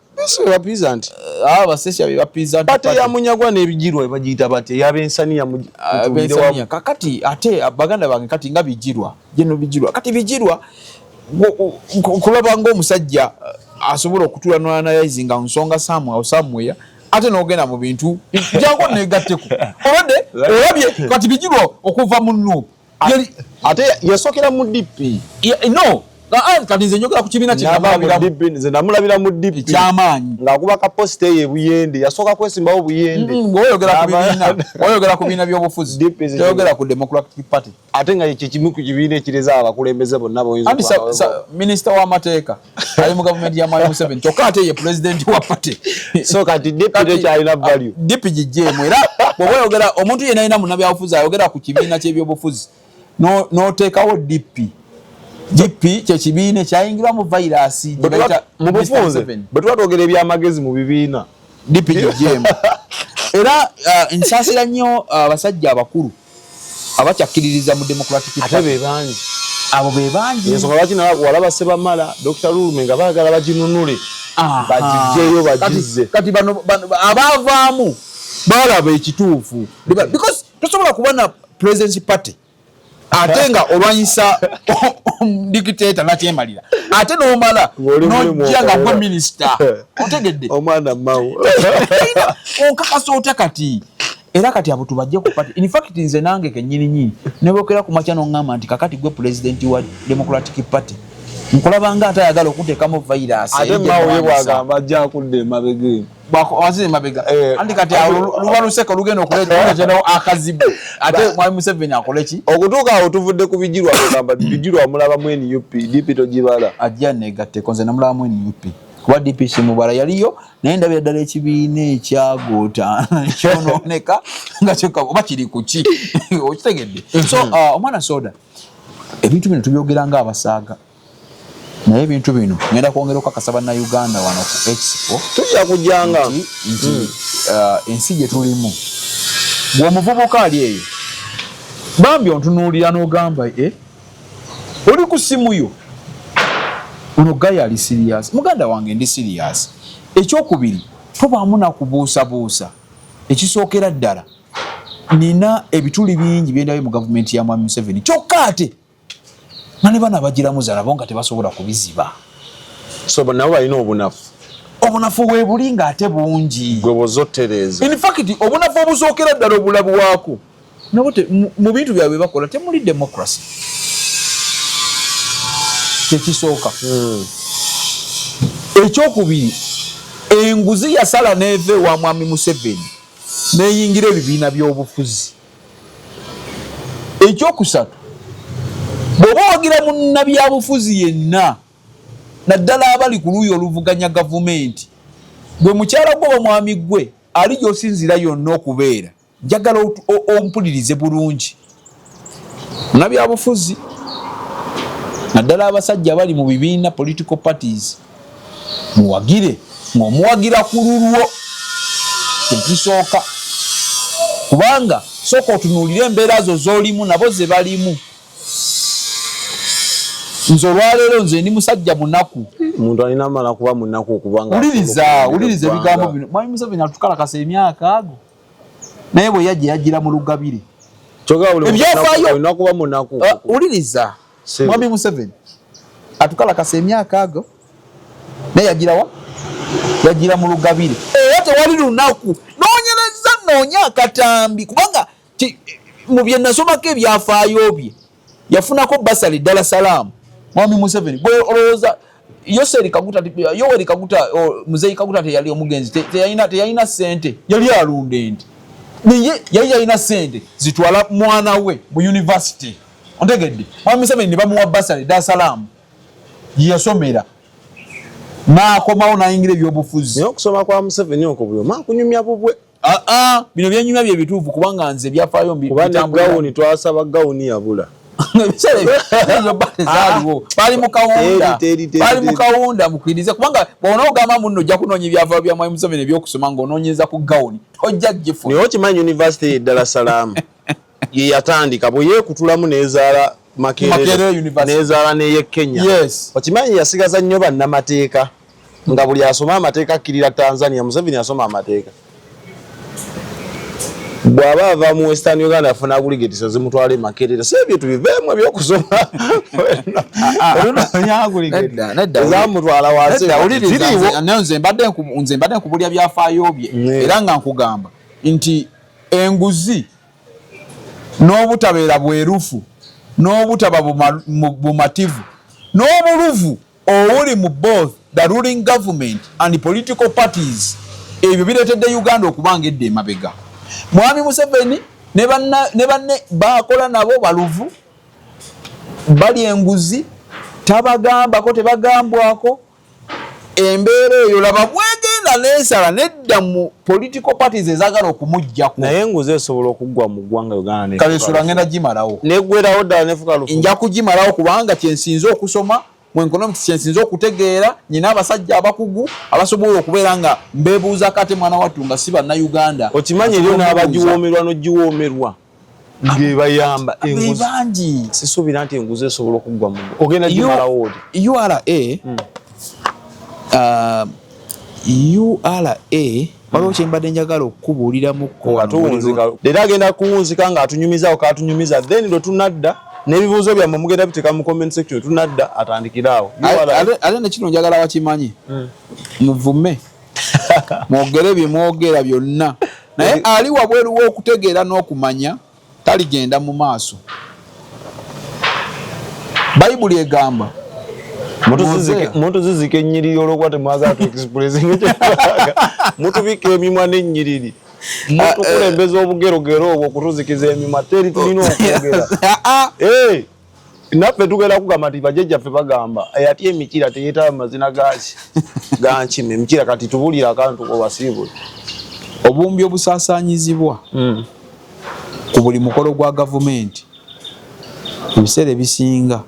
Ba peasant. Ah, basesya be ba peasant party ya Munyagwa n'ebigirwa bagiyita batya ey'abensaniya Abensaniya. Kakati ate baganda bange kati nga Bigirwa, geno Bigirwa, kati Bigirwa kulaba ng'omusajja asobola okutuula n'analyzinga nsonga somewhere somewhere, ate n'ogenda mu bintu jangu negatteko obadde olabye. Kati Bigirwa okuva mu NUP Ate yasookera mu DP. No, kati nze njogera ku kibiina. Nze namulabira mu DP. Ekyamaanyi. Ng'akuba ka poster eyo ebuyende, yasooka kwesimbawo Buyende. Oyogera ku bibiina by'obufuzi, toyogera ku Democratic Party. Ate nga kye kimu ku kibiina ekireza abakulembeze bonna. Boyinza minisita w'amateeka ali mu gavumenti ya Mwami Museveni, kyokka ate ye pulezidenti wa party. So kati DP tekyalina value. DP gijjeemu. Era bw'oba oyogera, omuntu yenna alina munnabyabufuzi ayogera ku kibiina ky'ebyobufuzi, n'oteekawo DP, DP kyekibiina ekyayingirwamu virus. Mu bufunze, bwe tuba twogera ebyamagezi mu bibiina, DP gijjeemu. Era nsaasira nnyo abasajja abakulu abakyakkiririza mu Democratic. Ate be bangi. Abo be bangi. Ensonga lwaki walaba Sebamala, Dr Lulume nga baagala baginunule, bagijjeyo, bagizze. Kati bano abaavaamu balaba ekituufu, because tosobola kuba na presidency party ate nga olwanyisa dictator nakyemalira, ate nomala nojja nga gwe minisita, otegedde? Omwana mawo. Onkakasa otya kati? Era kati abo tubajje ku party. In fact, nze nange kenyini nyini nebokera ku makya noŋŋamba nti kakati gwe pulezidenti wa Democratic Party, nkulaba nga ate ayagala okuteekamu virus. Ate mawo ye bwagamba ajja kudda emabega. Wazira emabega. Anti kati awo luba luseko lugenda okuleeterawo akazibu. Ate Mwami Museveni akole ki? Okutuuka awo tuvudde ku Bigirwa, ogamba Bigirwa mulabamu NUP, DP togibala. Ajja negatteko, nze namulabamu NUP kuba DP simubala, yaliyo naye ndabira ddala ekibiina ekyagoota kyonooneka nga kyokka oba kiri ku ki, okitegedde? So omwana soda, ebintu bino tubyogera nga abasaaga, naye ebintu bino ngenda kwongera okukakasa Bannayuganda wano ku Expo. Tujja kujjanga. Nti ensi gye tulimu, bw'omuvubuka ali eyo bambi ontunuulira n'ogamba, e oli ku simu yo, ono guy ali serious. Muganda wange, ndi serious. Ekyokubiri, tobaamu nakubuusabuusa. Ekisookera ddala, nina ebituli bingi byendabye mu gavumenti ya Mwami Museveni, kyokka ate nga ne bana bagiramuza nabo nga tebasobola kubiziba. So nabo balina obunafu. Obunafu weebuli ng'ate bungi. Gwe bwozotereeza. In fact, obunafu obusookera ddala obulabwako nabo mu bintu byabwe bakola temuli democracy, kyekisooka. Ekyokubiri, enguzi yasala n'eva ewa Mwami Museveni neyingira ebibiina by'obufuzi. Ekyokusatu, bw'oba owagira munnabyabufuzi yenna, naddala abali ku luuyi oluvuganya gavumenti, gwe mukyala gwe oba mwami gwe ali gy'osinziira yonna okubeera, njagala ompulirize bulungi. Munnabyabufuzi, naddala abasajja abali mu bibiina, political parties, muwagire ng'omuwagira ku lulwo, kyekisooka, kubanga sooka otunuulire embeera zo z'olimu nabo ze balimu. Nze olwaleero nze ndi musajja munaku. Omuntu alina amala kuba munaku okubanga Wuliriza, wuliriza ebigambo bino. Mwami Museveni atukalakasa emyaka ago, naye bwe yajja yagira mu lugabire. Ebyafaayo olina kuba munaku. Wuliriza, Mwami Museveni atukalakasa emyaka ago, naye yagirawa? Yagira mu lugabire, era tewali lunaku noonyereza, noonya akatambi, kubanga mu bye nasomako ebyafaayo bye yafunako bursary Dar es Salaam. Mwami Museveni, gwe olowooza Yoseri Kaguta, Yoweri Kaguta, Muzeyi Kaguta teyali omugenzi teyalina sente, yali alunda ente, naye yali yalina sente zitwala mwana we mu university, ontegedde? Mwami Museveni ne bamuwa bursary Dar es Salaam gyeyasomera, n'akomawo n'ayingira ebyobufuzi. Naye okusoma kwa Museveni okwo buli omu akunyumya bubwe. Aa, bino byenyumya bye bituufu, kubanga nze ebyafaayo Kuba ne gawuni, twasaba gawuni yabula. Ebiseera ezo ba tezaaliwo, bali mu kawunda. Bali mu kawunda, mukkirize, kubanga bw'ona ogamba munno ojja kunoonya ebyafaayo bya Mwami Museveni ebyokusoma ng'onoonyeza ku gawuni, tojja gifuna. Naye okimanyi university ye Dar es Salaam ye yatandika bwe yeekutulamu n'ezaala Makerere Makerere University. N'ezaala n'eye Kenya. Okimanyi yasigaza nnyo bannamateeka. Nga buli asoma amateeka akkirira Tanzania. Museveni asoma amateeka, bw'aba ava mu Western Uganda afuna aggregates ezimutwala e Makerere. Si ebyo tubiveemu ebyokusoma, olunoonya aggregate ezamutwala wansi. Ziriwo. Nze mbadde nkubulya byafaayo bye era nga nkugamba nti enguzi n'obutabeera bwerufu n'obutaba bumativu n'obuluvu obuli mu both the ruling government and political parties, ebyo bireetedde Uganda okuba nga edda emabega. Mwami Museveni ne banne bakola nabo baluvu, bali enguzi, tabagambako, tebagambwako. Embeera eyo laba bwegenda n'ensala nedda mu political parties ezagala okumugjako. Naye enguzi esobola okuggwa mu ggwanga Uganda? Kale sula ngenda gimalawo. Neggwerawo ddala nefuka lufu? Nja kugimalawo, kubanga kyensinze okusoma mu economics, kyensinze okutegeera, nyina abasajja abakugu abasobola okubeera nga mbeebuuzako, ate mwana wattu nga si Bannayuganda. Okimanyi eriyo n'abagiwoomerwa n'ogiwoomerwa ngebayamba enguzi. Bangi. Sisuubira nti enguzi esobola okuggwa mu, ogenda gimalawo oti? URA, URA, waliwo kyembadde njagala okukubuuliramuko. Nga tuwunzika leero, agenda kuwunzika ng'atunyumizaako katunyumiza, then lwe tunadda n'ebibuuzo byammwe mugenda biteeka mu comment section, tunadda atandikire awo. Ate nekino njagala bakimanyi, muvume, mwogere bye mwogera byonna, naye ali wabweru w'okutegeera n'okumanya taligenda mu maaso. Bayibuli egamba Mutuzizika ennyiriri olwokuba temwagala tu expressinga, mutubika emimwa n'ennyiriri, mutukulembeza obugerogero obwo okutuzikiza emimwa. Teri tulina okwogera. Eh, naffe tugenda kugamba nti bajjajjaffe bagamba eyatya emikira teyetaba mazina gaki gankima emikira. Kati tubulire akantu obasiibule. Obuwumbi obusaasaanyizibwa ku buli mukolo gwa gavumenti, ebiseera ebisinga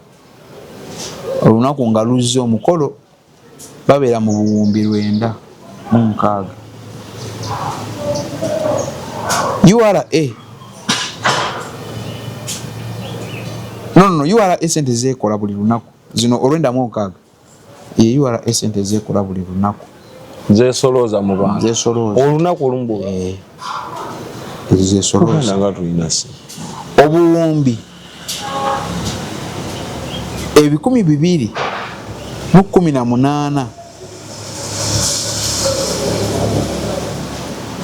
olunaku nga luzze omukolo babeera mu 960. URA, no, no, no, URA sente zekola buli lunaku zino 96 ye URA sente zekola buli lunaku. Zesolooza mu bantu? Zesolooza. Olunaku olumu? Eh, ezo zesolooza. Nga tulina si 2,218,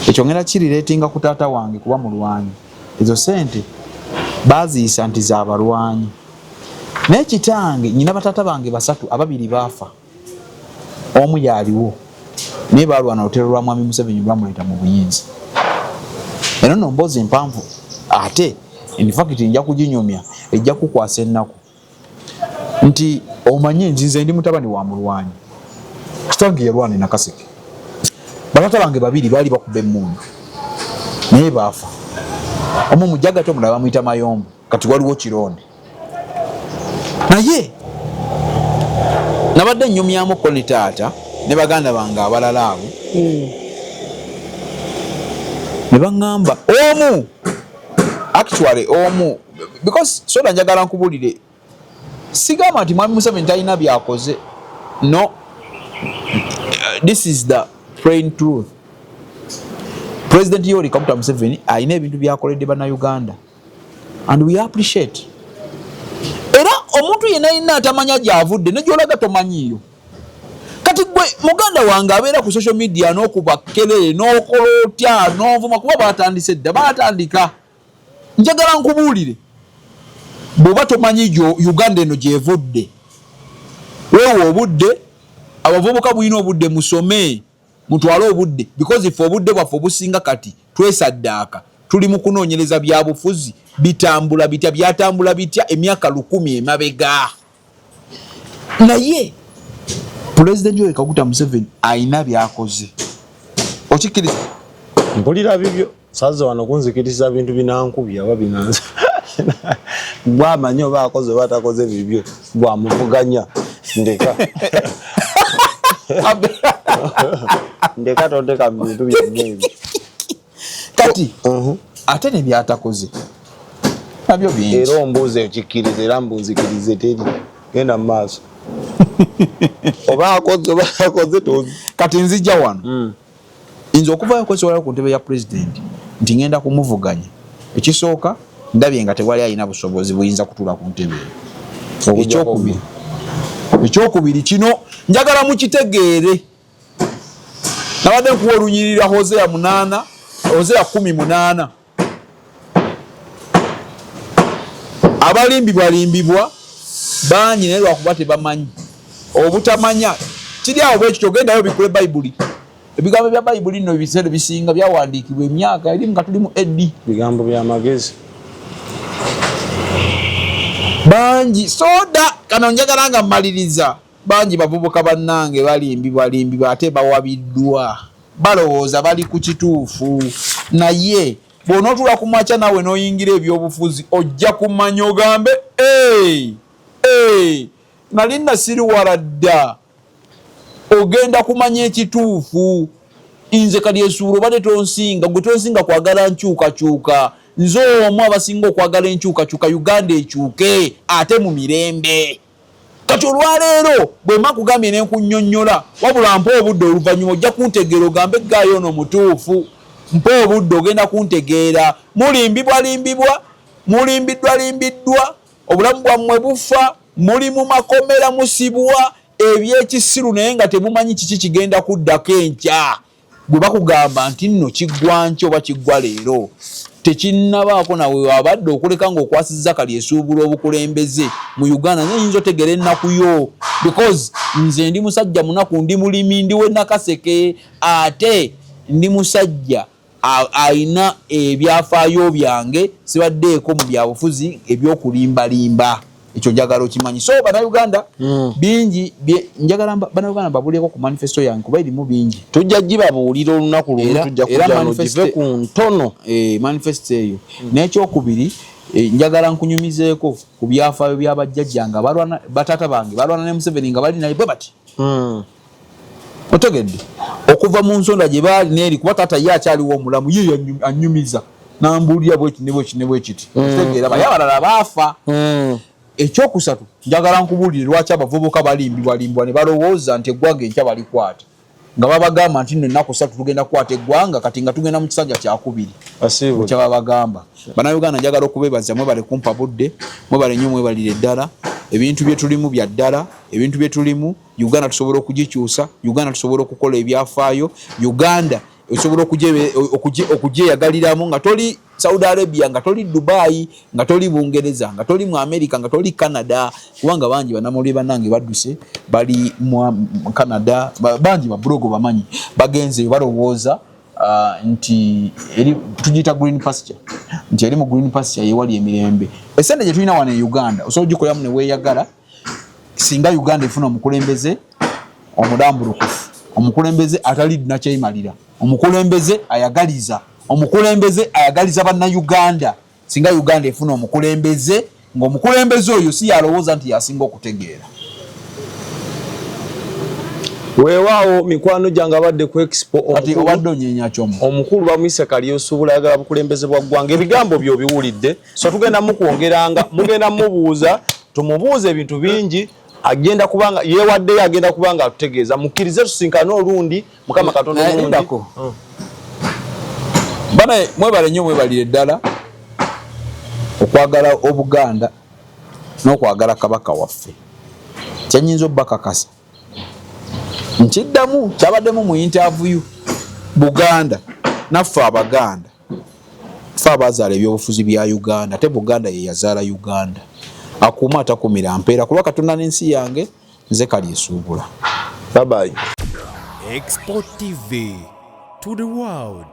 ekyo ngenda kirireetinga ku taata wange kuba mulwanyi. Ezo sente baziyisa nti zabalwanyi, naye kitange, nyina bataata bange basatu, ababiri baafa, omu yaliwo, naye balwana olutero lwa mwami Museveni lwamuleeta mu buyinza. Eno no mboozi mpanvu, ate in fact nja kuginyumya, ejja kukwasa ennaku nti omanye nti nze ndi mutabani wa mulwanyi. Kitange yalwana e Nakaseke. Bataata bange babiri baali bakuba emmundu naye baafa, omu mujagati, omulala bamuyita Mayombo, kati waliwo Kironde. Naye nabadde nnyumyamuko ne taata ne baganda bange abalala abo, ne baŋŋamba omu, actually omu, because soda njagala nkubulire, sigamba nti mwami Museveni talina byakoze. No, this is the plain truth. President Yoweri Kaguta Museveni alina ebintu byakoledde Bannayuganda and we appreciate. Era omuntu yenna yenna atamanya gyavudde ne gyolaga tomanyiiyo. Kati gwe muganda wange abeera ku social media n'okuba kelere n'okola otya n'onvuma, kuba batandise dda, batandika. Njagala nkubuulire, bw'oba tomanyi gyo Uganda eno gyevudde, weewa obudde. Abavubuka mulina obudde, musome, mutwale obudde, because ffe obudde bwaffe obusinga kati twesaddaaka, tuli mu kunoonyereza byabufuzi bitambula bitya, byatambula bitya emyaka 1000 emabega. Naye Pulezidenti Yoweri Kaguta Museveni ayina byakoze, okikkiriza? Mpulira bibyo, saza wano kunzikiriza bintu binankubya oba binanza. Gwamanyi oba akoze oba atakoze, bibyo, gwamuvuganya. Ndeka, ndeka, tonteka mu bintu byonna ebyo. Kati ate ne byatakoze nabyo bingi. Era ombuuza okikkiriza, era mbunzikirize, teri genda mu maaso. Oba akoze oba akoze tozi. Kati nzija wano. Nze okuvayo kwesowolayo ku ntebe ya pulezidenti nti ngenda kumuvuganya, ekisooka ndabye nga tewali alina busobozi buyinza kutuula ku ntebe eyo. Ekyokubiri kino njagala mukitegeere, nabadde nkuwa olunyirira Hosea 8, Hosea 18. Abalimbibwa limbibwa bangi, naye lwakuba tebamanyi. Obutamanya kiri awo bwekityo. Ogendayo bikule Bayibuli, ebigambo bya Bayibuli nno ebiseera bisinga byawandiikibwa emyaka eri nga tuli mu AD. Bigambo byamagezi. Bangi soda kano njagala nga mmaliriza, bangi bavubuka bannange balimbibwa limbibwa ate bawabiddwa, balowooza bali ku kituufu. Naye bw'onootula ku makya naawe n'oyingira ebyobufuzi, ojja kumanya ogambe, "Hey, hey, nali nasiriwala dda." Ogenda kumanya ekituufu. Nze kati esuula obadde tonsinga, gwe tonsinga kwagala nkyukakyuka. Nze omu abasinga okwagala enkyukakyuka, Uganda ekyuke ate mu mirembe. Kati olwaleero bwe mba nkugambye nenkunyonnyola, wabula mpa obudde, oluvannyuma ojja kuntegeera ogambe gaayo ono mutuufu. Mpa obudde, ogenda kuntegeera. Mulimbibwa limbibwa, mulimbiddwa limbiddwa, obulamu bwammwe bufa, muli mu makomera, musibwa ebyekisiru, naye nga temumanyi kiki kigenda kuddako enkya. Bwe bakugamba nti nno kiggwa nkya oba kiggwa leero, tekinnabaako nawe wabadde okuleka ng'okwasizza kali esuubula obukulembeze mu Uganda. Nze nyinza otegeera ennaku yo, because nze ndi musajja munaku, ndi mulimi, ndi w'e Nakaseke, ate ndi musajja alina ebyafaayo byange. Sibaddeeko mu byabufuzi ebyokulimbalimba, ekyo njagala okimanyi. So Bannayuganda, bingi njagala Bannayuganda mbabuleko ku manifesto yange, kuba erimu bingi. Tujja gibabuulira olunaku lumu, tujja Era kuja ku ntono. Manifesto eyo. N'ekyokubiri, njagala nkunyumizeeko ku byafaayo byabajjajja nga balwana. Bataata bange balwana ne Museveni nga bali naye bwe bati. Otegedde okuva mu nsonda gye baali neeri, kuba taata ye akyaliwo omulamu, ye anyumiza nambuulira bweki ne bweki ne bwekiti. Okitegeera, baye abalala baafa. Ekyokusatu, njagala nkubuulire lwaki abavubuka balimbibwalimbibwa ne balowooza nti eggwanga enkya balikwata, nga babagamba nti nno ennaku 3 tugenda kukwata eggwanga, kati nga tugenda mu kisanja kyakubiri kyababagamba. Bannayuganda, njagala okubeebaza, mwebale kumpa budde, mwebale nnyo, mwebalire ddala. Ebintu bye tulimu bya ddala, ebintu bye tulimu, Uganda tusobola okugikyusa, Uganda tusobola okukola ebyafaayo, Uganda osobola okugyeyagaliramu nga toli Saudi Arabia, nga toli Dubai, nga toli Bungereza, nga toli mu America, nga toli Canada, kubanga bangi banamawulire bannange badduse bali mu Canada, bangi babulogo bamanyi bagenze balowooza nti eri tugiyita green pasture, nti eri mu green pasture yewali emirembe. Esente gye tulina wano e Uganda osobola ogikoleramu ne weeyagala, singa Uganda efuna omukulembeze omulambulukufu, omukulembeze atali nakyeyimalira, omukulembeze ayagaliza, omukulembeze ayagaliza Bannayuganda. Singa Uganda efuna omukulembeze ng'omukulembeze oyo si yalowooza nti yasinga okutegeera. Weewaawo, mikwano gyange abadde ku Expo. Kati obadde onyenya kyomu. Omukulu bamuyise Kalyosuubula, ayagala bukulembeze bwa ggwanga. Ebigambo byo obiwulidde, so tugenda mukwongeranga, mugenda mubuuza, tumubuuza ebintu bingi. Agenda kubanga yeewaddeyo, agenda kubanga atutegeeza. Mukkirize tusinkane olundi, Mukama Katonda Naye omulungi. lindako. Bana, mwebale nnyo, mwebalire ddala okwagala Obuganda n'okwagala Kabaka waffe. Kyenyinza obbakakasa, nkiddamu, kyabaddemu mu interview, Buganda naffe Abaganda fe abazaala ebyobufuzi bya Uganda, ate Buganda ye yazaala Uganda. Akuuma atakumira mpeera kulwa Katonda n'ensi yange. Nze Kalyesuubula. Bye bye. Expo TV to the world.